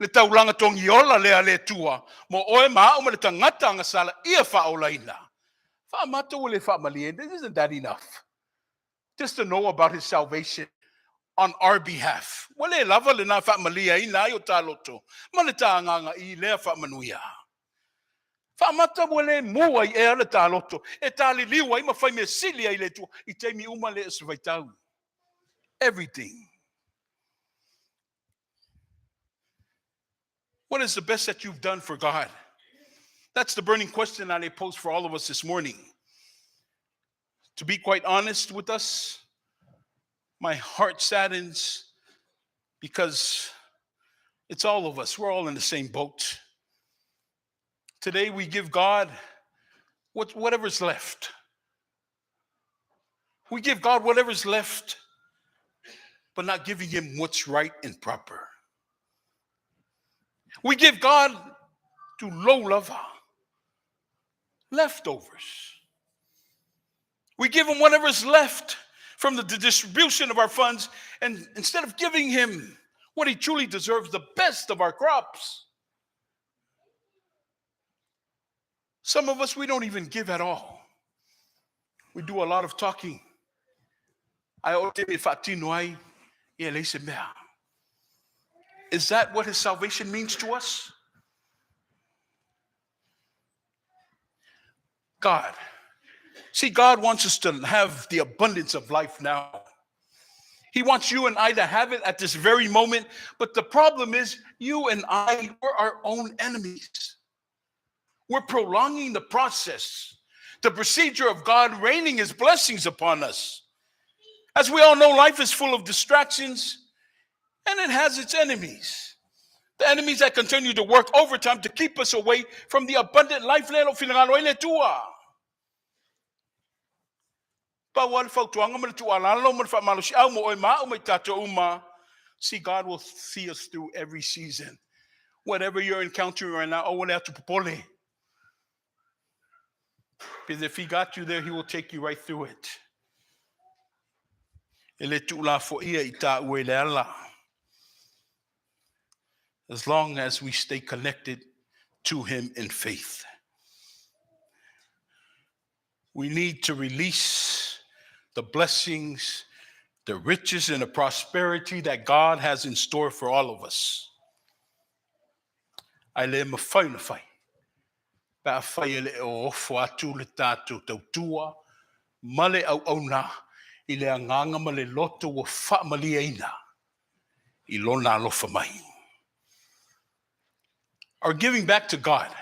Le taulaga togiola lea le Atua mo oe ma au ma le tagata agasala ia faaolaina. Faamata ua le faamalie. Isn't that enough? Just to know about his salvation on our behalf. Ua le lava lena faamalieina ai o ta loto ma le ta agaga i lea faamanuia. Faamata ua le mu ai ea le ta loto e taliliu ai ma fai mea sili ai le Atua i taimi uma le se vaitau. Everything. What is the best that you've done for God? That's the burning question that I pose for all of us this morning. To be quite honest with us, my heart saddens because it's all of us. We're all in the same boat. Today we give God whatever's left. We give God whatever's left, but not giving him what's right and proper. We give God to low lava, leftovers. We give him whatever's left from the distribution of our funds, and instead of giving him what he truly deserves, the best of our crops. Some of us, we don't even give at all. We do a lot of talking. Ai o te me faatino ai, ia leai se mea. Is that what his salvation means to us? God. See, God wants us to have the abundance of life now. He wants you and I to have it at this very moment. But the problem is, you and I, we're our own enemies. We're prolonging the process, the procedure of God raining his blessings upon us. As we all know, life is full of distractions and it has its enemies. The enemies that continue to work overtime to keep us away from the abundant life lea o lo o finagalo ai le Atua. Pau lava le fautuaga ma le tuualalo ma le faamalosiau mo oe ma au ma i tatou uma. See, God will see us through every season. Whatever you're encountering right now, aua le atu popole. Because if he got you there, he will take you right through it. E le tuulafoia i tāua i le ala. As long as we stay connected to him in faith. We need to release the blessings, the riches, and the prosperity that God has in store for all of us. Ae le mafai ona fai. Pe afai e le o ofo atu le tatou tautua ma le auauna i le agaga ma le loto ua faamalieina i Lona alofa mai. Our giving back to God,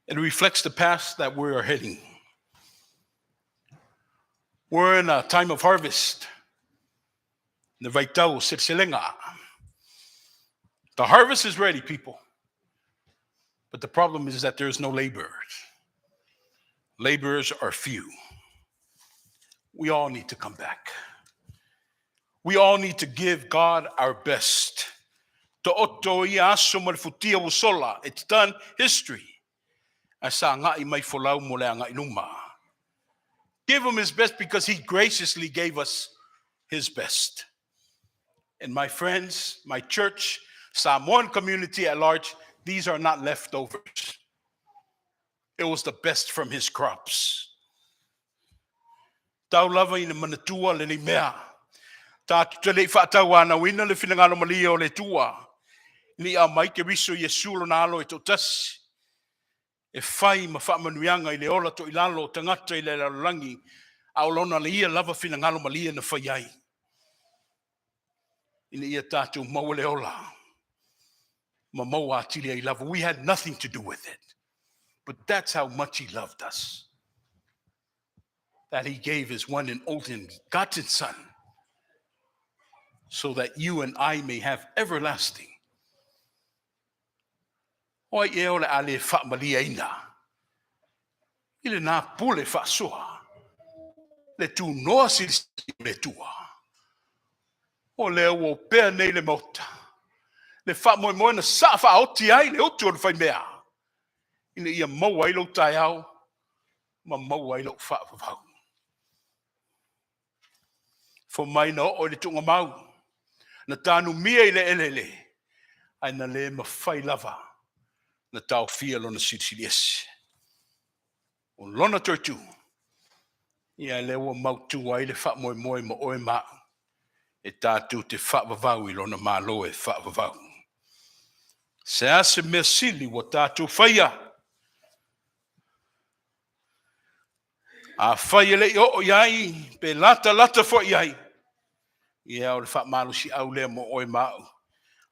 it reflects the path that we are heading. We're in a time of harvest. Le vaitau o seleselega. The harvest is ready, people. But the problem is that there is no laborers. Laborers are few. We all need to come back. We all need to give God our best. Taoto ia aso ma le futia ua sola. It's done history. Ae sa agai mai folau mo le agai luma. Give him his best because he graciously gave us his best. And my friends, my church, Samoan community at large, these are not leftovers. It was the best from his crops. Tau lava ina manatua lenei mea. Tatou te le i faatauanauina le finagalo malie o le Atua, ina ia aumai Keriso Iesu lona Alo e toatasi, e fai ma faamanuiaga i le ola toilalo o tagata i le lalolagi, a o lona ia lava finagalo malie na fai ai, ina ia tatou maua le ola ma maua atili ai lava. We had nothing to do with it. But that's how much he loved us. That he gave his one and only begotten Son, so that you and I may have everlasting. O ai ea o le a le faamaliaina i lena pule faasoa, le tunoa silisili o le Atua. O lea ua opea nei le Maota, le faamoemoe na saa faaoti ai le utu o le faimea, ina ia maua ai lou taeao ma maua ai lou faavavau. Fo mai na oo i le tuugamau, na tanumia i le eleele, ae na le mafai lava na taofia lona silisili ese. O lona toe tu, ia lea ua mautu ai le faamoemoe ma oe ma au, e tatou te faavavau i lona Malo e faavavau. Se a se mea sili ua tatou faia? Afai e le i oo i ai, pe latalata foi i ai, ia o le faamalosiau lea mo oe ma au,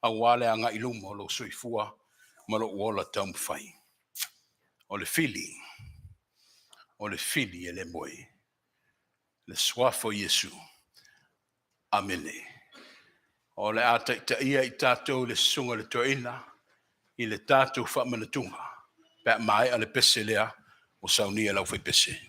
aua le agai i luma o lou soifua ma lou ola taumafai. O le fili, o le fili e le moe, le Suafa o Iesu. Amene. O le a taitaia i tatou le Susuga i le Toeaina i le tatou faamanatuga pe a maea le pese lea ua saunia e le aufaipese.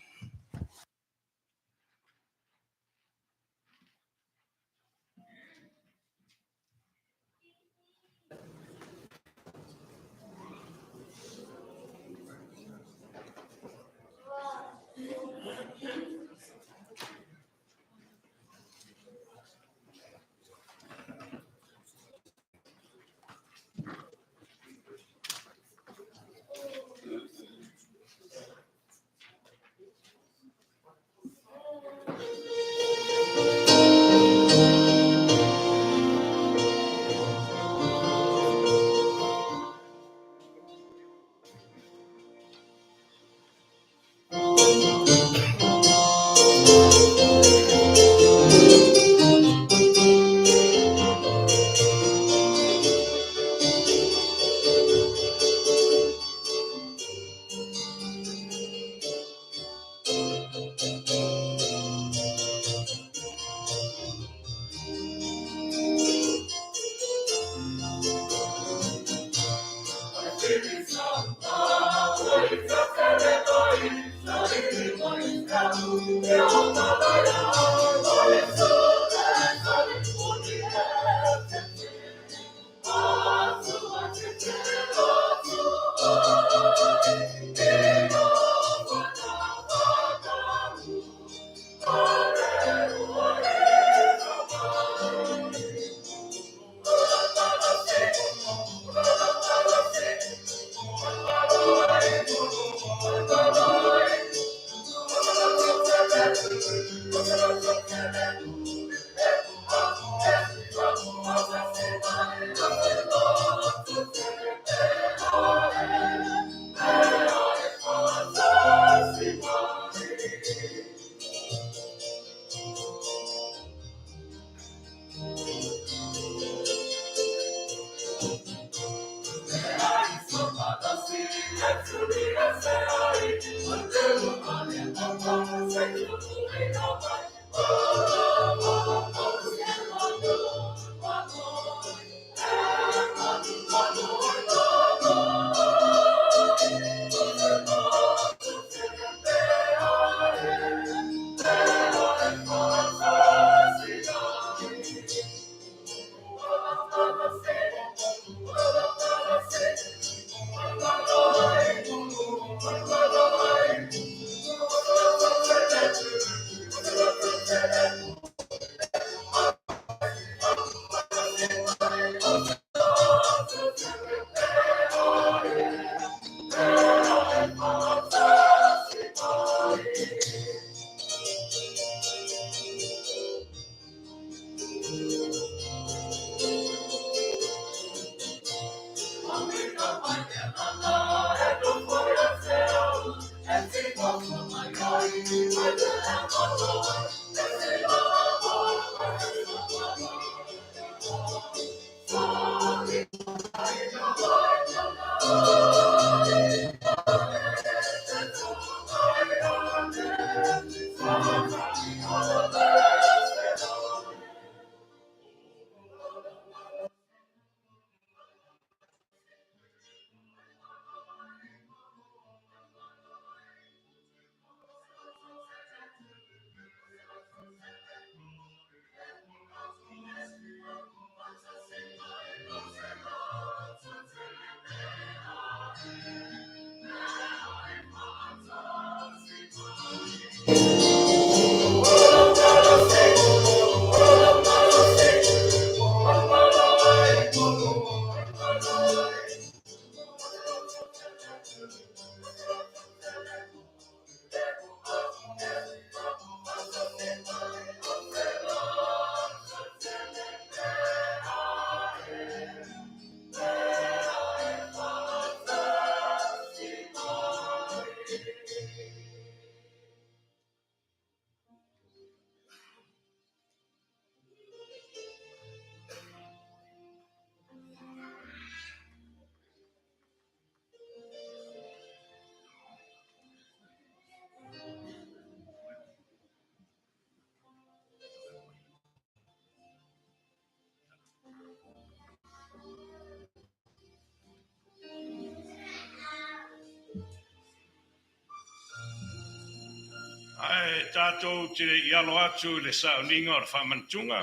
Ae tatou te le i alo atu i le sauniga o le faamanatuga,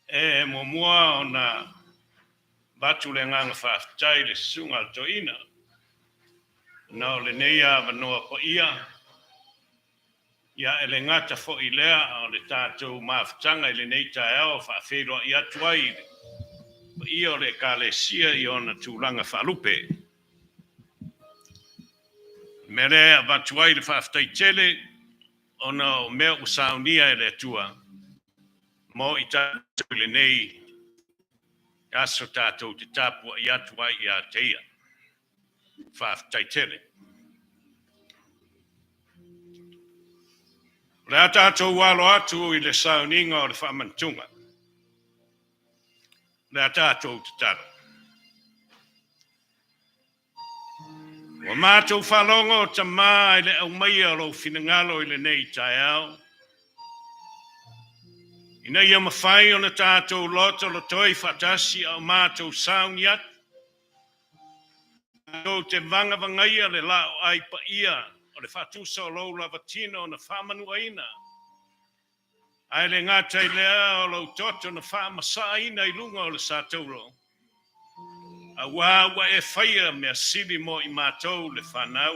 e muamua ona avatu le agaga faafetai i le susuga a le toeaina ona o lenei avanoa paia, ia e le gata foi i lea a o le tatou mafutaga i lenei taeao e faafeiloai atu ai i le paia o le Ekalesia i ona tulaga faalupe. O le mea lea e avatu ai le faafetai tele ona o mea ua saunia e le Atua mo i tatou i lenei aso tatou te tapuai atu ai ia te ia. Faafetai tele. O le a tatou alo atu i le sauniga o le faamanatuga. O le a tatou tatalo. Ua matou faalogo, Tama, i le aumaia o lou finagalo i lenei taeao, ina ia mafai ona tatou lotolotoi faatasi a o matou sauni atu. Matou te vagavagaia le laoai paia o le faatusa o lou lava tino na faamanuaina, ae le gata i lea o lou toto na faamasaaina i luga o le satauro, auā ua e faia mea sili mo i matou le fanau,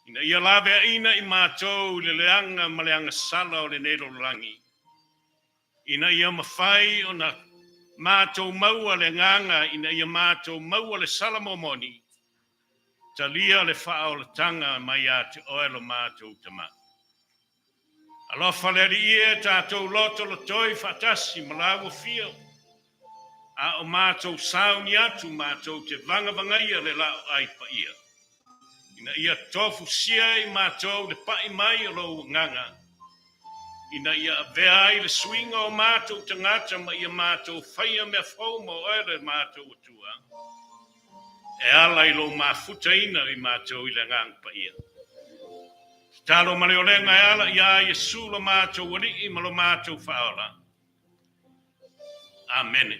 ina ia laveaina i matou i le leaga ma le agasala o lenei lalolagi, ina ia mafai ona matou maua le agaga ina ia matou maua le sala momoni, talia le faaolataga mai ia te oe lo matou Tama. Alofa le Alii e tatou lotolotoi faatasi ma laua fio, a o matou sauni atu matou te vagavagaia le laoai paia, ina ia tofusia i matou le pai mai o lou agaga, ina ia avea ai le suiga o matou tagata ma ia matou faia mea fou mo oe le matou Atua, e ala i lou mafutaina i matou i le Agaga Paia. Tatalo ma le olega e ala iā Iesu lo matou Alii ma lo matou Faaola. Amene.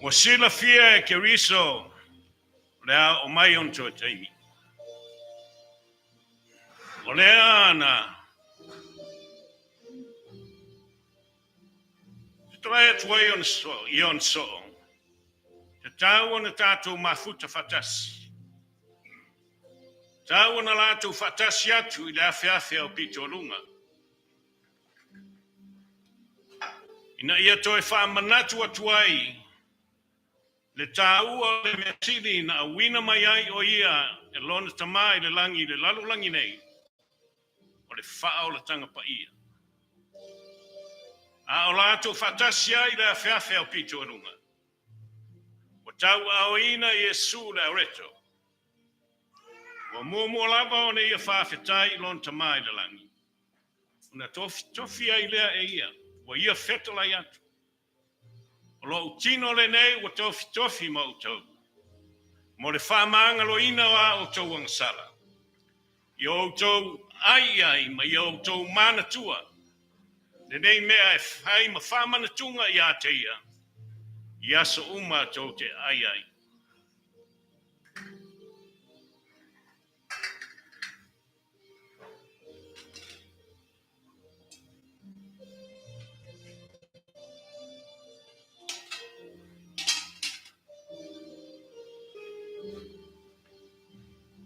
Ua silafia e Keriso o le a oo mai ona toe taimi. O lea na fetalai atu ai i ona soo, tatau ona tatou mafuta faatasi. Tatau ona latou faatasi atu i le afeafe o pitoaluga, ina ia toe faamanatu atu ai le taua o le mea sili na auina mai ai o ia e lona Tama i le lagi i le lalolagi nei, o le faaolataga paia. A o latou faatasi ai i le afeafe aupito i luga, ua tauaaoina Iesu le areto. Ua muamua lava ona ia faafetai i lona Tama i le lagi, ona tofitofi ai lea e ia, ua ia fetalai atu. O lou tino lenei ua tofitofi ma outou, mo le faamagaloina o a outou agasala, ia outou ai i ai ma ia outou manatua lenei mea e fai ma faamanatuga ia te ia, i aso uma tou te ai ai.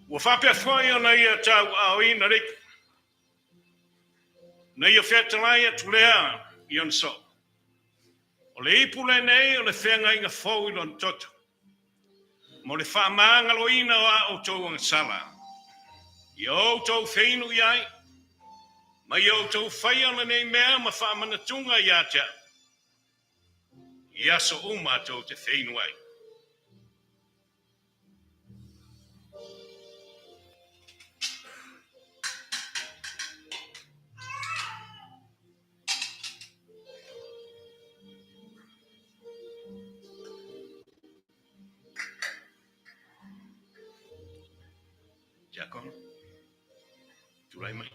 Ua faapea foi ona ia tauaaoina le ipu, na ia fetalai atu lea i ona soo. O le ipu lenei o le feagaiga fou i lona toto, mo le faamagaloina o a outou agasala, ia outou feinu i ai, ma ia outou faia lenei mea ma faamanatuga ia te au, i aso uma tou te feinu ai. Tiakono, tulai mai.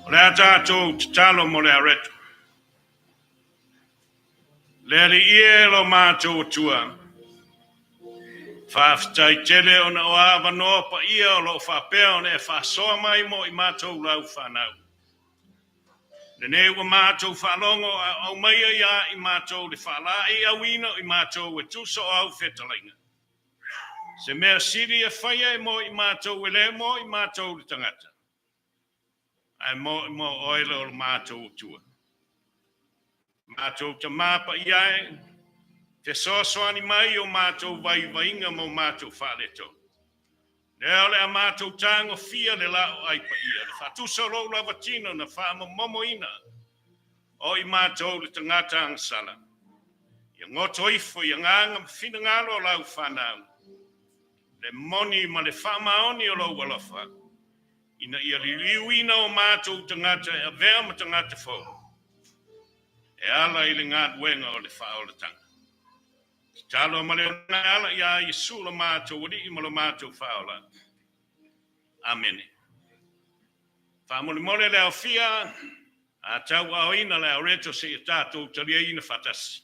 O le a tatou tatalo mo le areto. Le Alii e lo matou Atua, faafetai tele ona o avanoa paia o lo o faapea ona e faasoa mai mo i matou lau fanau. Lenei ua matou faalogo a o aumaia ia i matou le faalaeiauina o i matou e tusa o au fetalaiga. Se mea sili e faia e mo i matou e le mo i matou le tagata, ae mo i mo oe le o lo matou Atua. Matou Tama paia e, fesoasoani mai i o matou vaivaiga ma o matou faaletonu. Lea o le a matou tagofia le laoai paia, le faatusa o lou lava tino na faamomomoina o i matou le tagata agasala. Ia goto ifo i agaga ma finagalo o lau fanau, le moni ma le faamaoni o lou alofa, ina ia liliuina o matou tagata e avea ma tagata fou, e ala i le galuega o le faaolataga. Tatalo ma le ala iā Iesu lo matou Alii ma lo matou Faaola. Amene. Faamolemole le aofia a tauaaoina le aoreto seia tatou taliaina faatasi.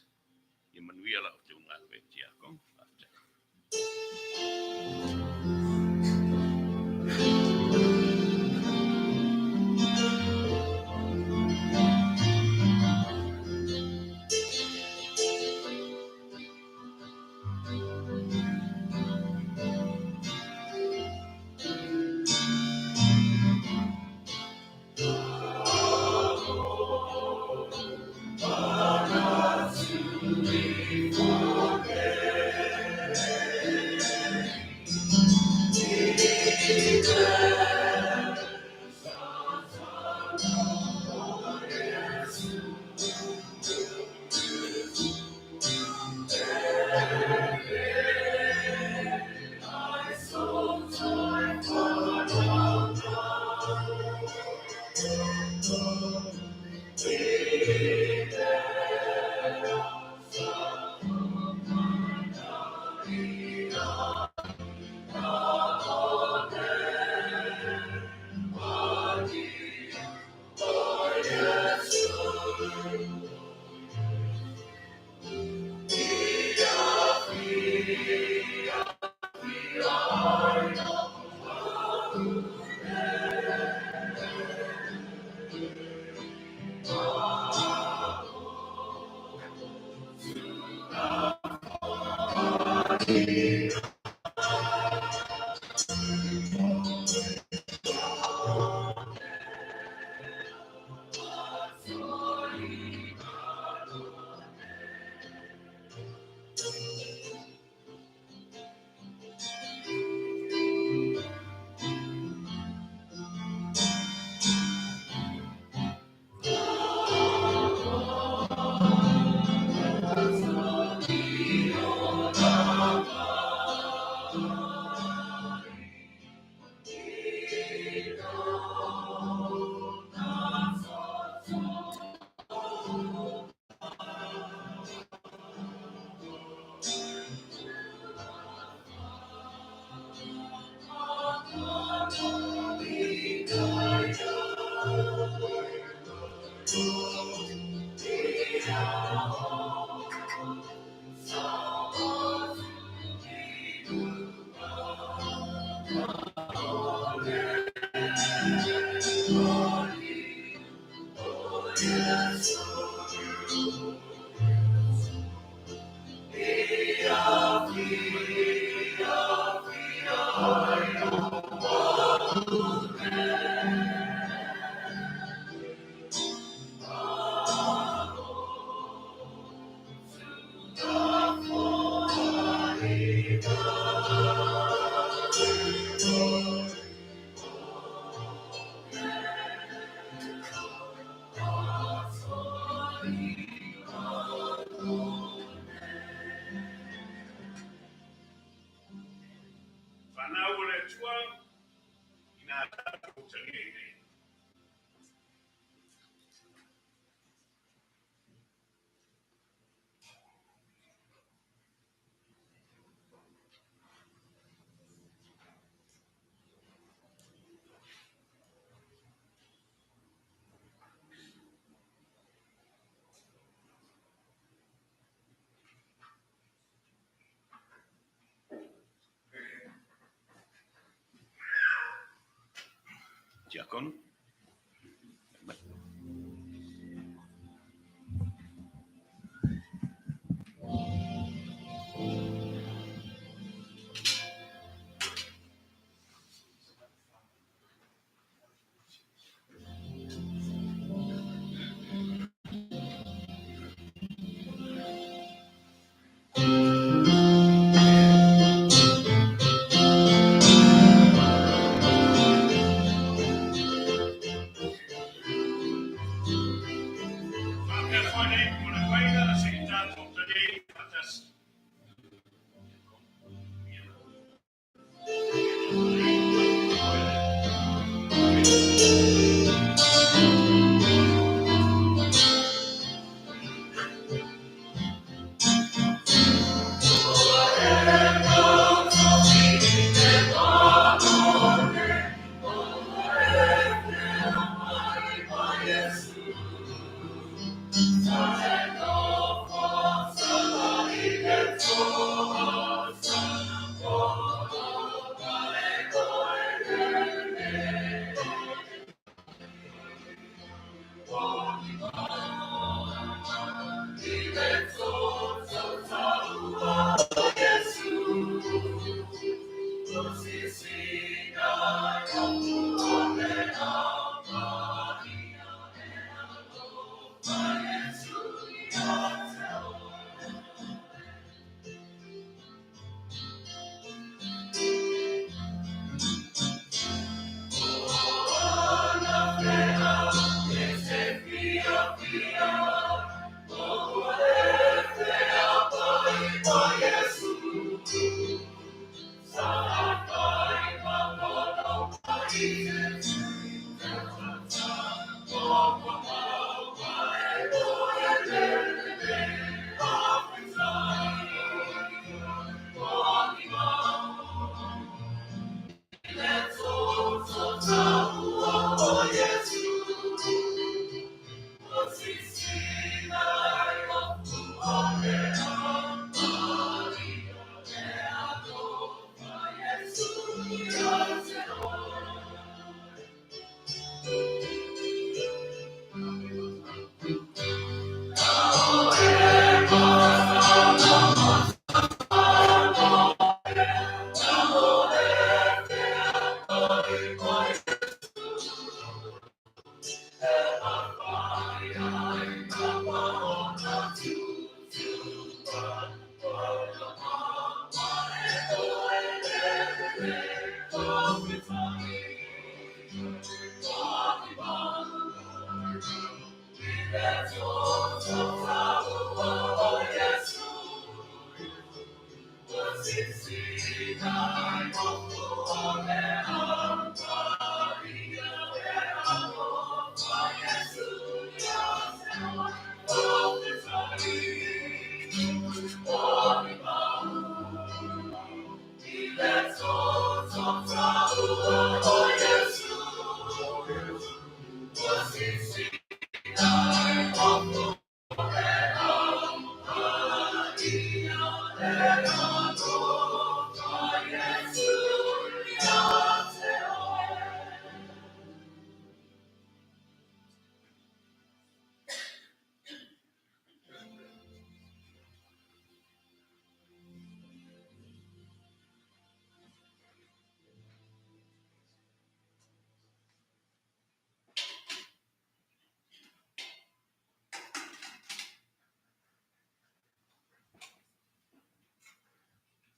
Ia manuia la outou galuega tiakono. Faafetai. Fanau a le Atua, ina a tatou talia ai nei. Tiakono.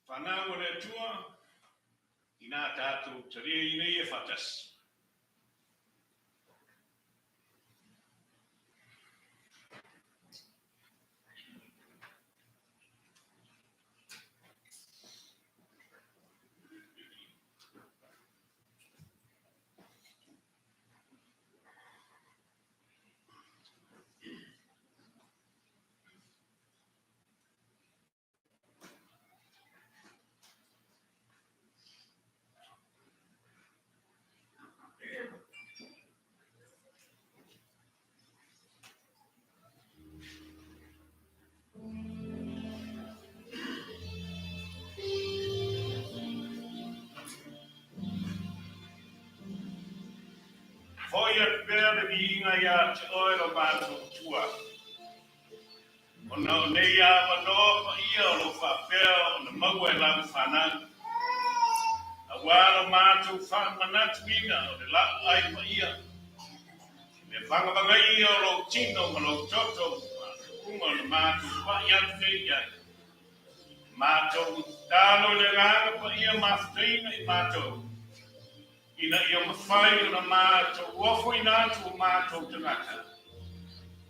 Fanau o le Atua, inā tātou talia ina ia faatasi. Fo'i atu pea le viiga iā te Oe lo matou Atua, ona o nei avanoa paia o lo o faapea ona maua e lau fanau, auā lo matou faamanatuina o le laau ai paia, le vagavagaia o lou tino ma lou toto ma tuuga o le matou pa'i atu nei i ai. Matou tatalo i le Agaga Paia mafutaina i matou, ina ia mafai ona matou ofoina atu o matou tagata,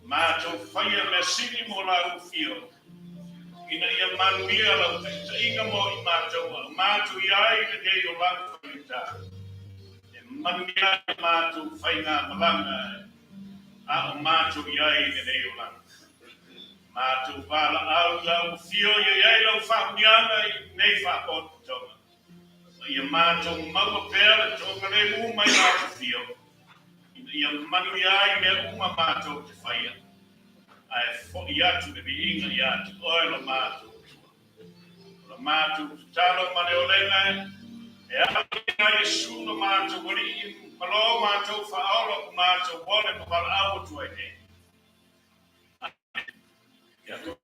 matou faia mea sili mo lau afio, ina ia manuia lau taitaiga mo i matou a o matou i ai lenei o lau faigata, e manuia ai matou faigamalaga a o matou i ai lenei olaga. Matou valaau i lau afio ia i ai lau faamanuiaga i lenei faapotopotoga, ma ia matou maua pea le toagalemu mai lau afio, ina ia manuia ai mea uma matou te faia, ae fo'i atu le viiga iā te Oe lo matou Atua. O la matou tatalo ma le olega e ala ia Iesu lo matou Alii ma lo matou Faaola ua matou ole ma valaau atu ai nei. Amene. Ia tou.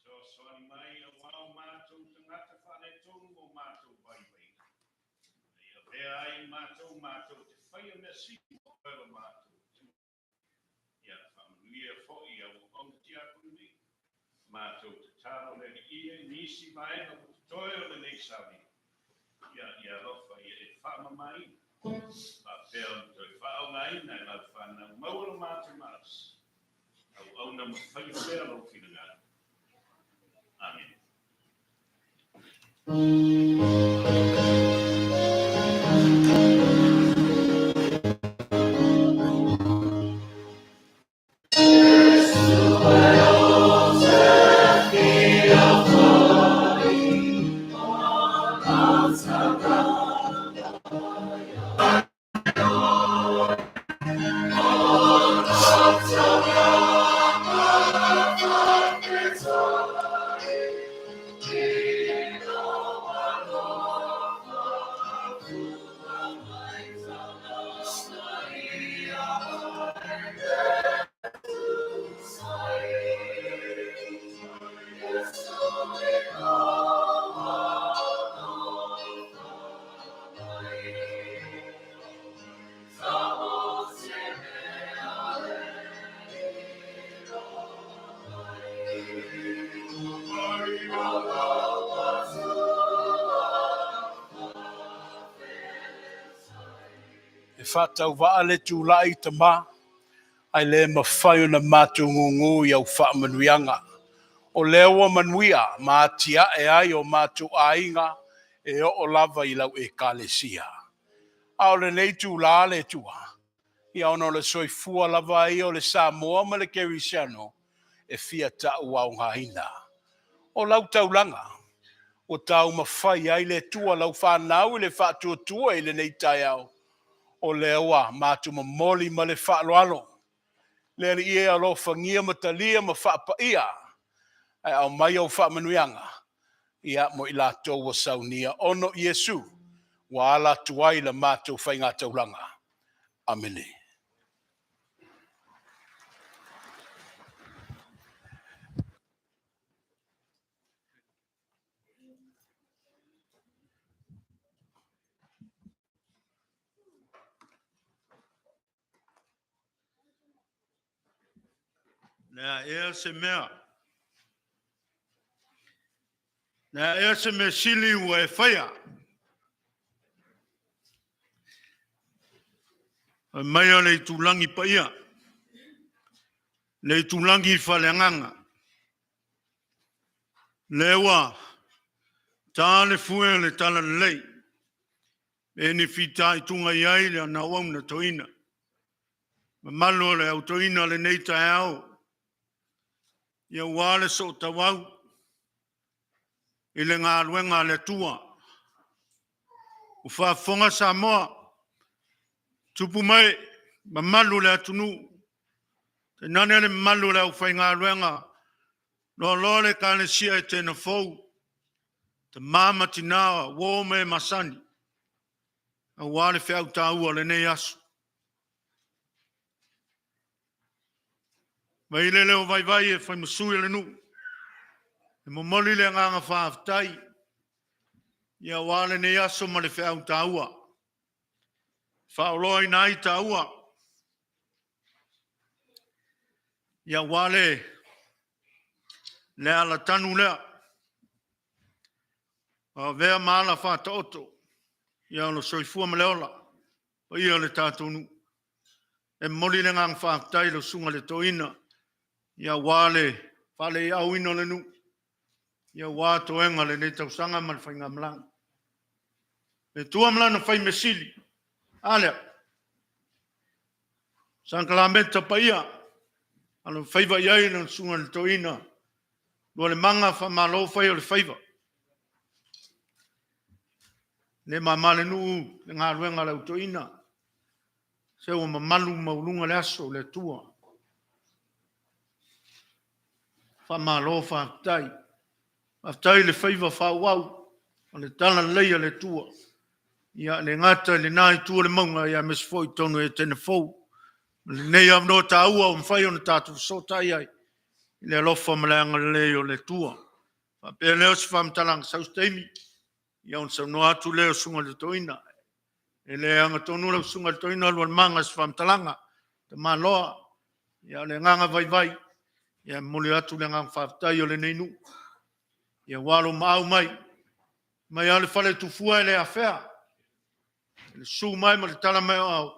Fesoasoani mai auā o matou tagata faaletonu ma o matou vaivaiga, ina ia avea ai e matou matou te faia mea sili mo oe lo matou Atua. Ia faamanuia foi i au auauna tiakono nei. Matou tatalo le Alii e i nisi vaega ua totoe o lenei sauniga, ia ia alofa ia e faamamaina, faapea ona toe faaaogaina e lau fanau maua lo matou malosi. Auauna ma faia pea lou finagalo. Amene. faatauvaa le tulai Tama, ae le mafai ona matou gugu i au faamanuiaga. O lea ua manuia ma atiae ai o matou aiga e oo lava i lau Ekalesia. A o lenei itula le Atua, ia ona o le soifua lava ia o le Samoa ma le Kerisiano e fia tauaogaina. O lau taulaga ua taumafai ai le Atua lau fanau i le faatuatua i lenei taeao, o lea ua matou momoli ma le faaaloalo le Alii e alofagia ma talia ma faapaia, ae aumai au faamanuiaga ia mo i latou ua saunia ono Iesu ua ala atu ai la matou faigataulaga. Amene. Le a ea se mea, le a ea se mea sili ua e faia. Fai mai o le itulagi paia, le itulagi faaleagaga, lea ua ta le fue o le talalelei, e ni fitaituga i ai le auauna toeaina. Mamalu o le au toeaina o lenei taeao, ia ua le sootauau i le galuega a le Atua. Ua faafofoga Samoa, tupu mai mamalu o le atunuu, tainane le mamalu o le aufaigaluega loaloa o le Ekalesia Etena Fou, tama ma tina, uo ma e masani, aua le feau taua o lenei aso. Mai le leo vaivai e fai ma sui o le nuu, e momoli le agaga faafetai ia aua lenei aso ma le feau taua, faaoloaina ai taua, ia aua le le alatanu lea, avea ma ala faataoto, ia o le soifua ma le ola, paia o le tatou nuu. E momoli le agaga faafetai i lau susuga i le toeaina, ia aua le faaleauina o le nuu, ia aua toega o lenei tausaga ma le faigamalaga. Le Atua ma lana fai measili, a lea, sakalameta paia, alofaiva i ai le susuga i le toeaina, Lualemaga faamalo fai o le faiva. Le mama le nuu le galuega a le au toeaina, se ua mamalu maualuga le aso o le Atua. Faamalo faafetai. Faafetai le faiva faaauau o le talalelei a le Atua. Ia le gata i lena itu o le mauga, aemaise foi totonu o Etene fou. O lenei avanoa taua ua mafai ona tatou fesootai ai i le alofa ma le agalelei o le Atua. Faapea lea o se faamatalaga, sau se taimi ia ona saunoa atu lea o le susuga i le toeaina. E le agatonu lau susuga i le toeaina Lualemaga i se faamatalaga, tamaloa. Ia o le agaga vaivai, ia e momoli atu le agaga faafetai o lenei nuu, ia aua lou maau mai, mai lava o le fale tufua e le afea, le susu mai ma le tala mai o au,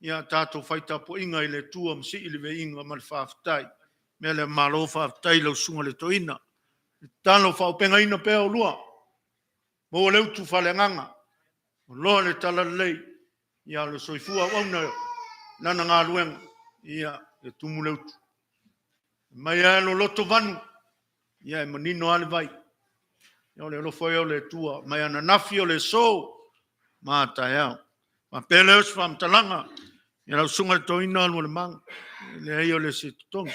ia tatou fai tapuaiga i le Atua ma sii le viiga ma le faafetai. Mea lea, malo faafetai i lau susuga i le toeaina. Tatalo faaauupegaina pea oulua, maua le utu faaleagaga, loa le talalelei, ia o le soifua auauna i lana galuega, ia e tumu le utu. Mai lava loloto vanu, ia e manino lava le vai. Ia o le alofa ia o le Atua, mai ananafi o le aso ma a taeao. Faapea lea o se faamatalaga i lau susuga i le toeaina Lualemaga, leai o le isi totogi.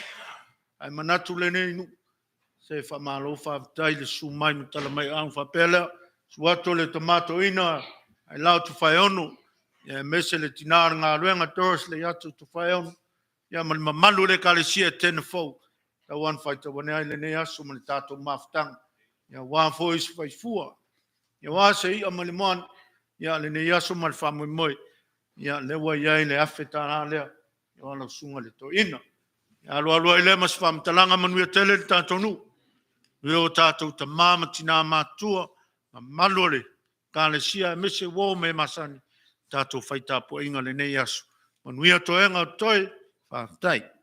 Ae manatu lenei nuu, se faamalo faafetai le susu mai ma tala mai aau faapea lea, susu atu o le tama toeaina Ailao Tofaeono, aemaise le tina o le galuega Doris Leiato Tofaeono, ia ma le mamalu o le Ekalesia Etena Fou, tau lava ina faitau ane ai lenei aso ma le tatou mafutaga, aua foi se faifua, aua se i'a mai le moana, ia lenei aso ma le faamoemoe, ia lea ua i ai le $1,000 lea aua lau susuga i le toeaina. Ia alualu ai lea ma se faamatalaga, manuia tele le tatou nuu, manuia o tatou tama ma tina matutua, mamalu o le Ekalesia aemaise uo ma e masani. tatou fai tapuaiga lenei aso. Manuia toega o totoe, faafetai.